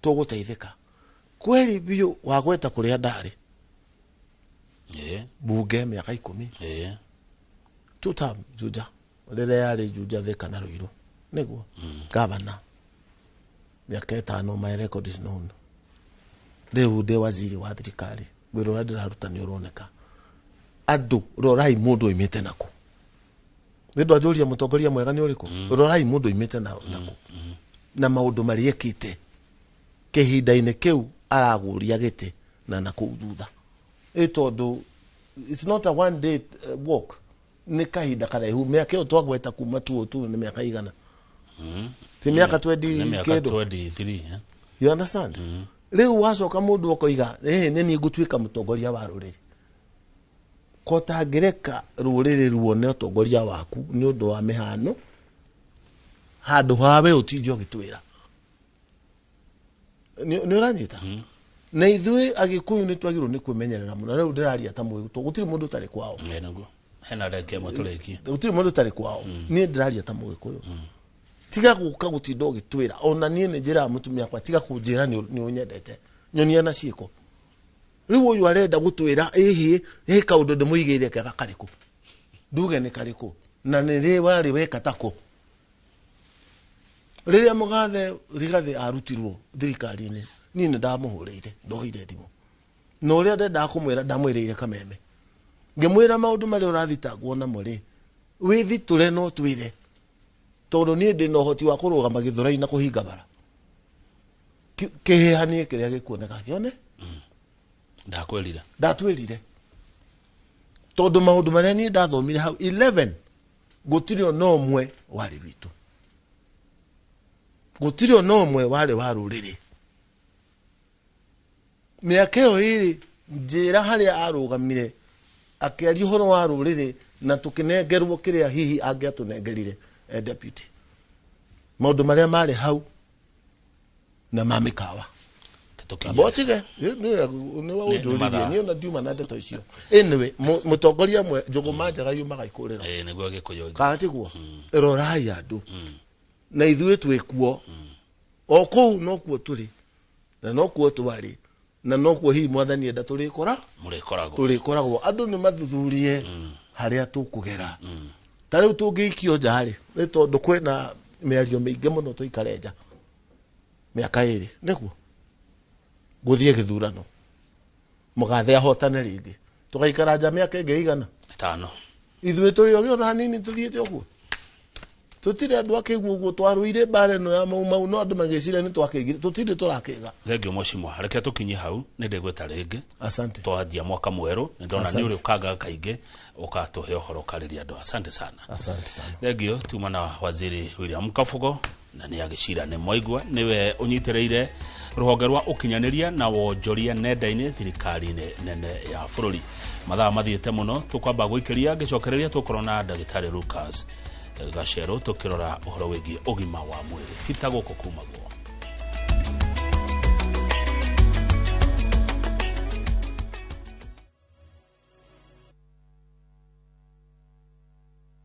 tũgũteithĩka. Kweri biũ wagweta kũrĩa ndarĩ bunge mĩaka 10, 2 term Juja, rĩrĩa yarĩ Juja Thika na Ruiru nĩguo gavana mĩaka 5, my record is known. Rĩu ndĩ waziri wa thirikari, wĩra ũrĩa ndĩraruta nĩ ũroneka. Andũ rorai mũndũ oimĩte nakũ. Nĩ ndwanjũria mũtongoria mwega nĩ ũrĩkũ, rorai mũndũ oimĩte nakũ na maũndũ marĩa ekĩte kĩhinda-inĩ kĩu aragũria gĩtĩ na nakũu thutha. Ĩ tondũ it's not a one day walk, nĩ kahinda karaihu. Mĩaka ĩyo twagweta kuma 202 nĩ mĩaka igana, ti mĩaka 20 kĩndũ, 23. You understand? Rĩu wacoka mũndũ ũkoiga ĩhĩ nĩ niĩ ngũtuĩka mũtongoria wa rũrĩrĩ, ko tangĩreka rũrĩrĩ ruone ũtongoria waku nĩ ũndũ wa mĩhano, handũ hawe ũtinde ũgĩtwĩra. Nĩ ũranyita? Na ithuĩ Agĩkũyũ nĩ twagĩrĩirwo nĩ kwĩmenyerera mũno. Rĩu ndĩraria ta mũgĩkũyũ, gũtirĩ mũndũ ũtarĩ kwao. Hena ndagĩka ĩmwe tũrĩkie. Gũtirĩ mũndũ ũtarĩ kwao. Niĩ ndĩraria ta mũgĩkũyũ. Tiga gũka gũtinda ũgĩtwĩra. Ona niĩ nĩ njĩraga mũtumia wakwa, tiga kũnjĩra nĩ ũnyendete, nyonia na ciĩko. Rĩu ũyũ arenda gũtwĩra ĩhĩ ĩ kaũndũ ndĩmũigĩire kega karĩkũ, nduge nĩ karĩkũ, na nĩ rĩ warĩ weka tako. Rĩrĩa mũgathe Rigathĩ arutirwo thirikari-inĩ, niĩ nĩ ndamũhũrĩire, ndoire thimũ, na ũrĩa ndendaga kũmwĩra ndamwĩrĩire kameme, ngĩmwĩra maũndũ marĩa ũrathitangwo namo rĩ, wĩthitũre no twĩre, tondũ niĩ ndĩna ũhoti wa kũrũgama gĩthũrai na kũhinga bara, kĩhĩhanie kĩrĩa gĩkuoneka kĩone. Ndakwĩrire, ndatwĩrire, tondũ maũndũ marĩa niĩ ndathomire hau 11 gũtirĩ ona ũmwe warĩ witũ, gũtirĩ ona ũmwe warĩ wa rũrĩrĩ. Mĩaka ĩyo ĩrĩ njĩra harĩa arũgamire akĩaria ũhoro wa rũrĩrĩ na tũkĩnengerwo kĩrĩa hihi angĩatũnengerire deputy, maũndũ marĩa marĩ hau na ma mĩkawa. Botige nĩ waũnjũririe niĩ ona ndiuma na ndeto icio. Anyway, mũtongoria mwe njũgũma njega yumaga ikũrĩro, nĩguo Gĩkũyũ, kana tiguo? Rorai andũ na ithuĩ twĩkuo o kũu, nokuo tũrĩ na nokuo twarĩ na nokuo hihi mwathani enda tũrĩkora mũrĩkoragwo, tũrĩkoragwo. Andũ nĩ mathuthurie harĩa tũkũgera. Ta rĩu tũngĩikio nja rĩ, nĩ tondũ kwĩna mĩario mĩingĩ mũno tũikare nja mĩaka 2 nĩguo gũthiĩ gĩthurano, mũgathe ahotane rĩngĩ, tũgaikara nja mĩaka ĩngĩ igana 5. Ithuĩ tũrĩ ogĩ ona hanini tũthiĩte ũguo, tũtirĩ andũ akĩigua ũguo, twarũire mbara ĩno ya Mau Mau, no andũ magĩciria nĩ twakĩgire, tũtirĩ tũrakĩga. Thengio mheshimiwa, reke tũkinye hau, nĩ ndĩgwĩta rĩngĩ. Asante. Twanjia mwaka mwerũ, nĩ ndona nĩ ũrĩ ũkangaga kaingĩ ũkatũhe ũhoro ũkarĩria andũ. Asante sana. Asante sana. Thengio tuma na waziri William Kabogo, na nĩ agĩcira nĩ mwaigua nĩwe ũnyitĩrĩire rũhonge rwa ũkinyanĩria na wonjoria nenda-inĩ thirikari-inĩ nene ya bũrũri. Mathaa mathiĩte mũno, tũkwamba gũikĩria ngĩcokereria tũkorwo na ndagĩtarĩ Lucas. Gacerũ, tũkĩrora ũhoro wĩgiĩ ũgima wa mwĩrĩ. Ti ta gũkũ kumagwo.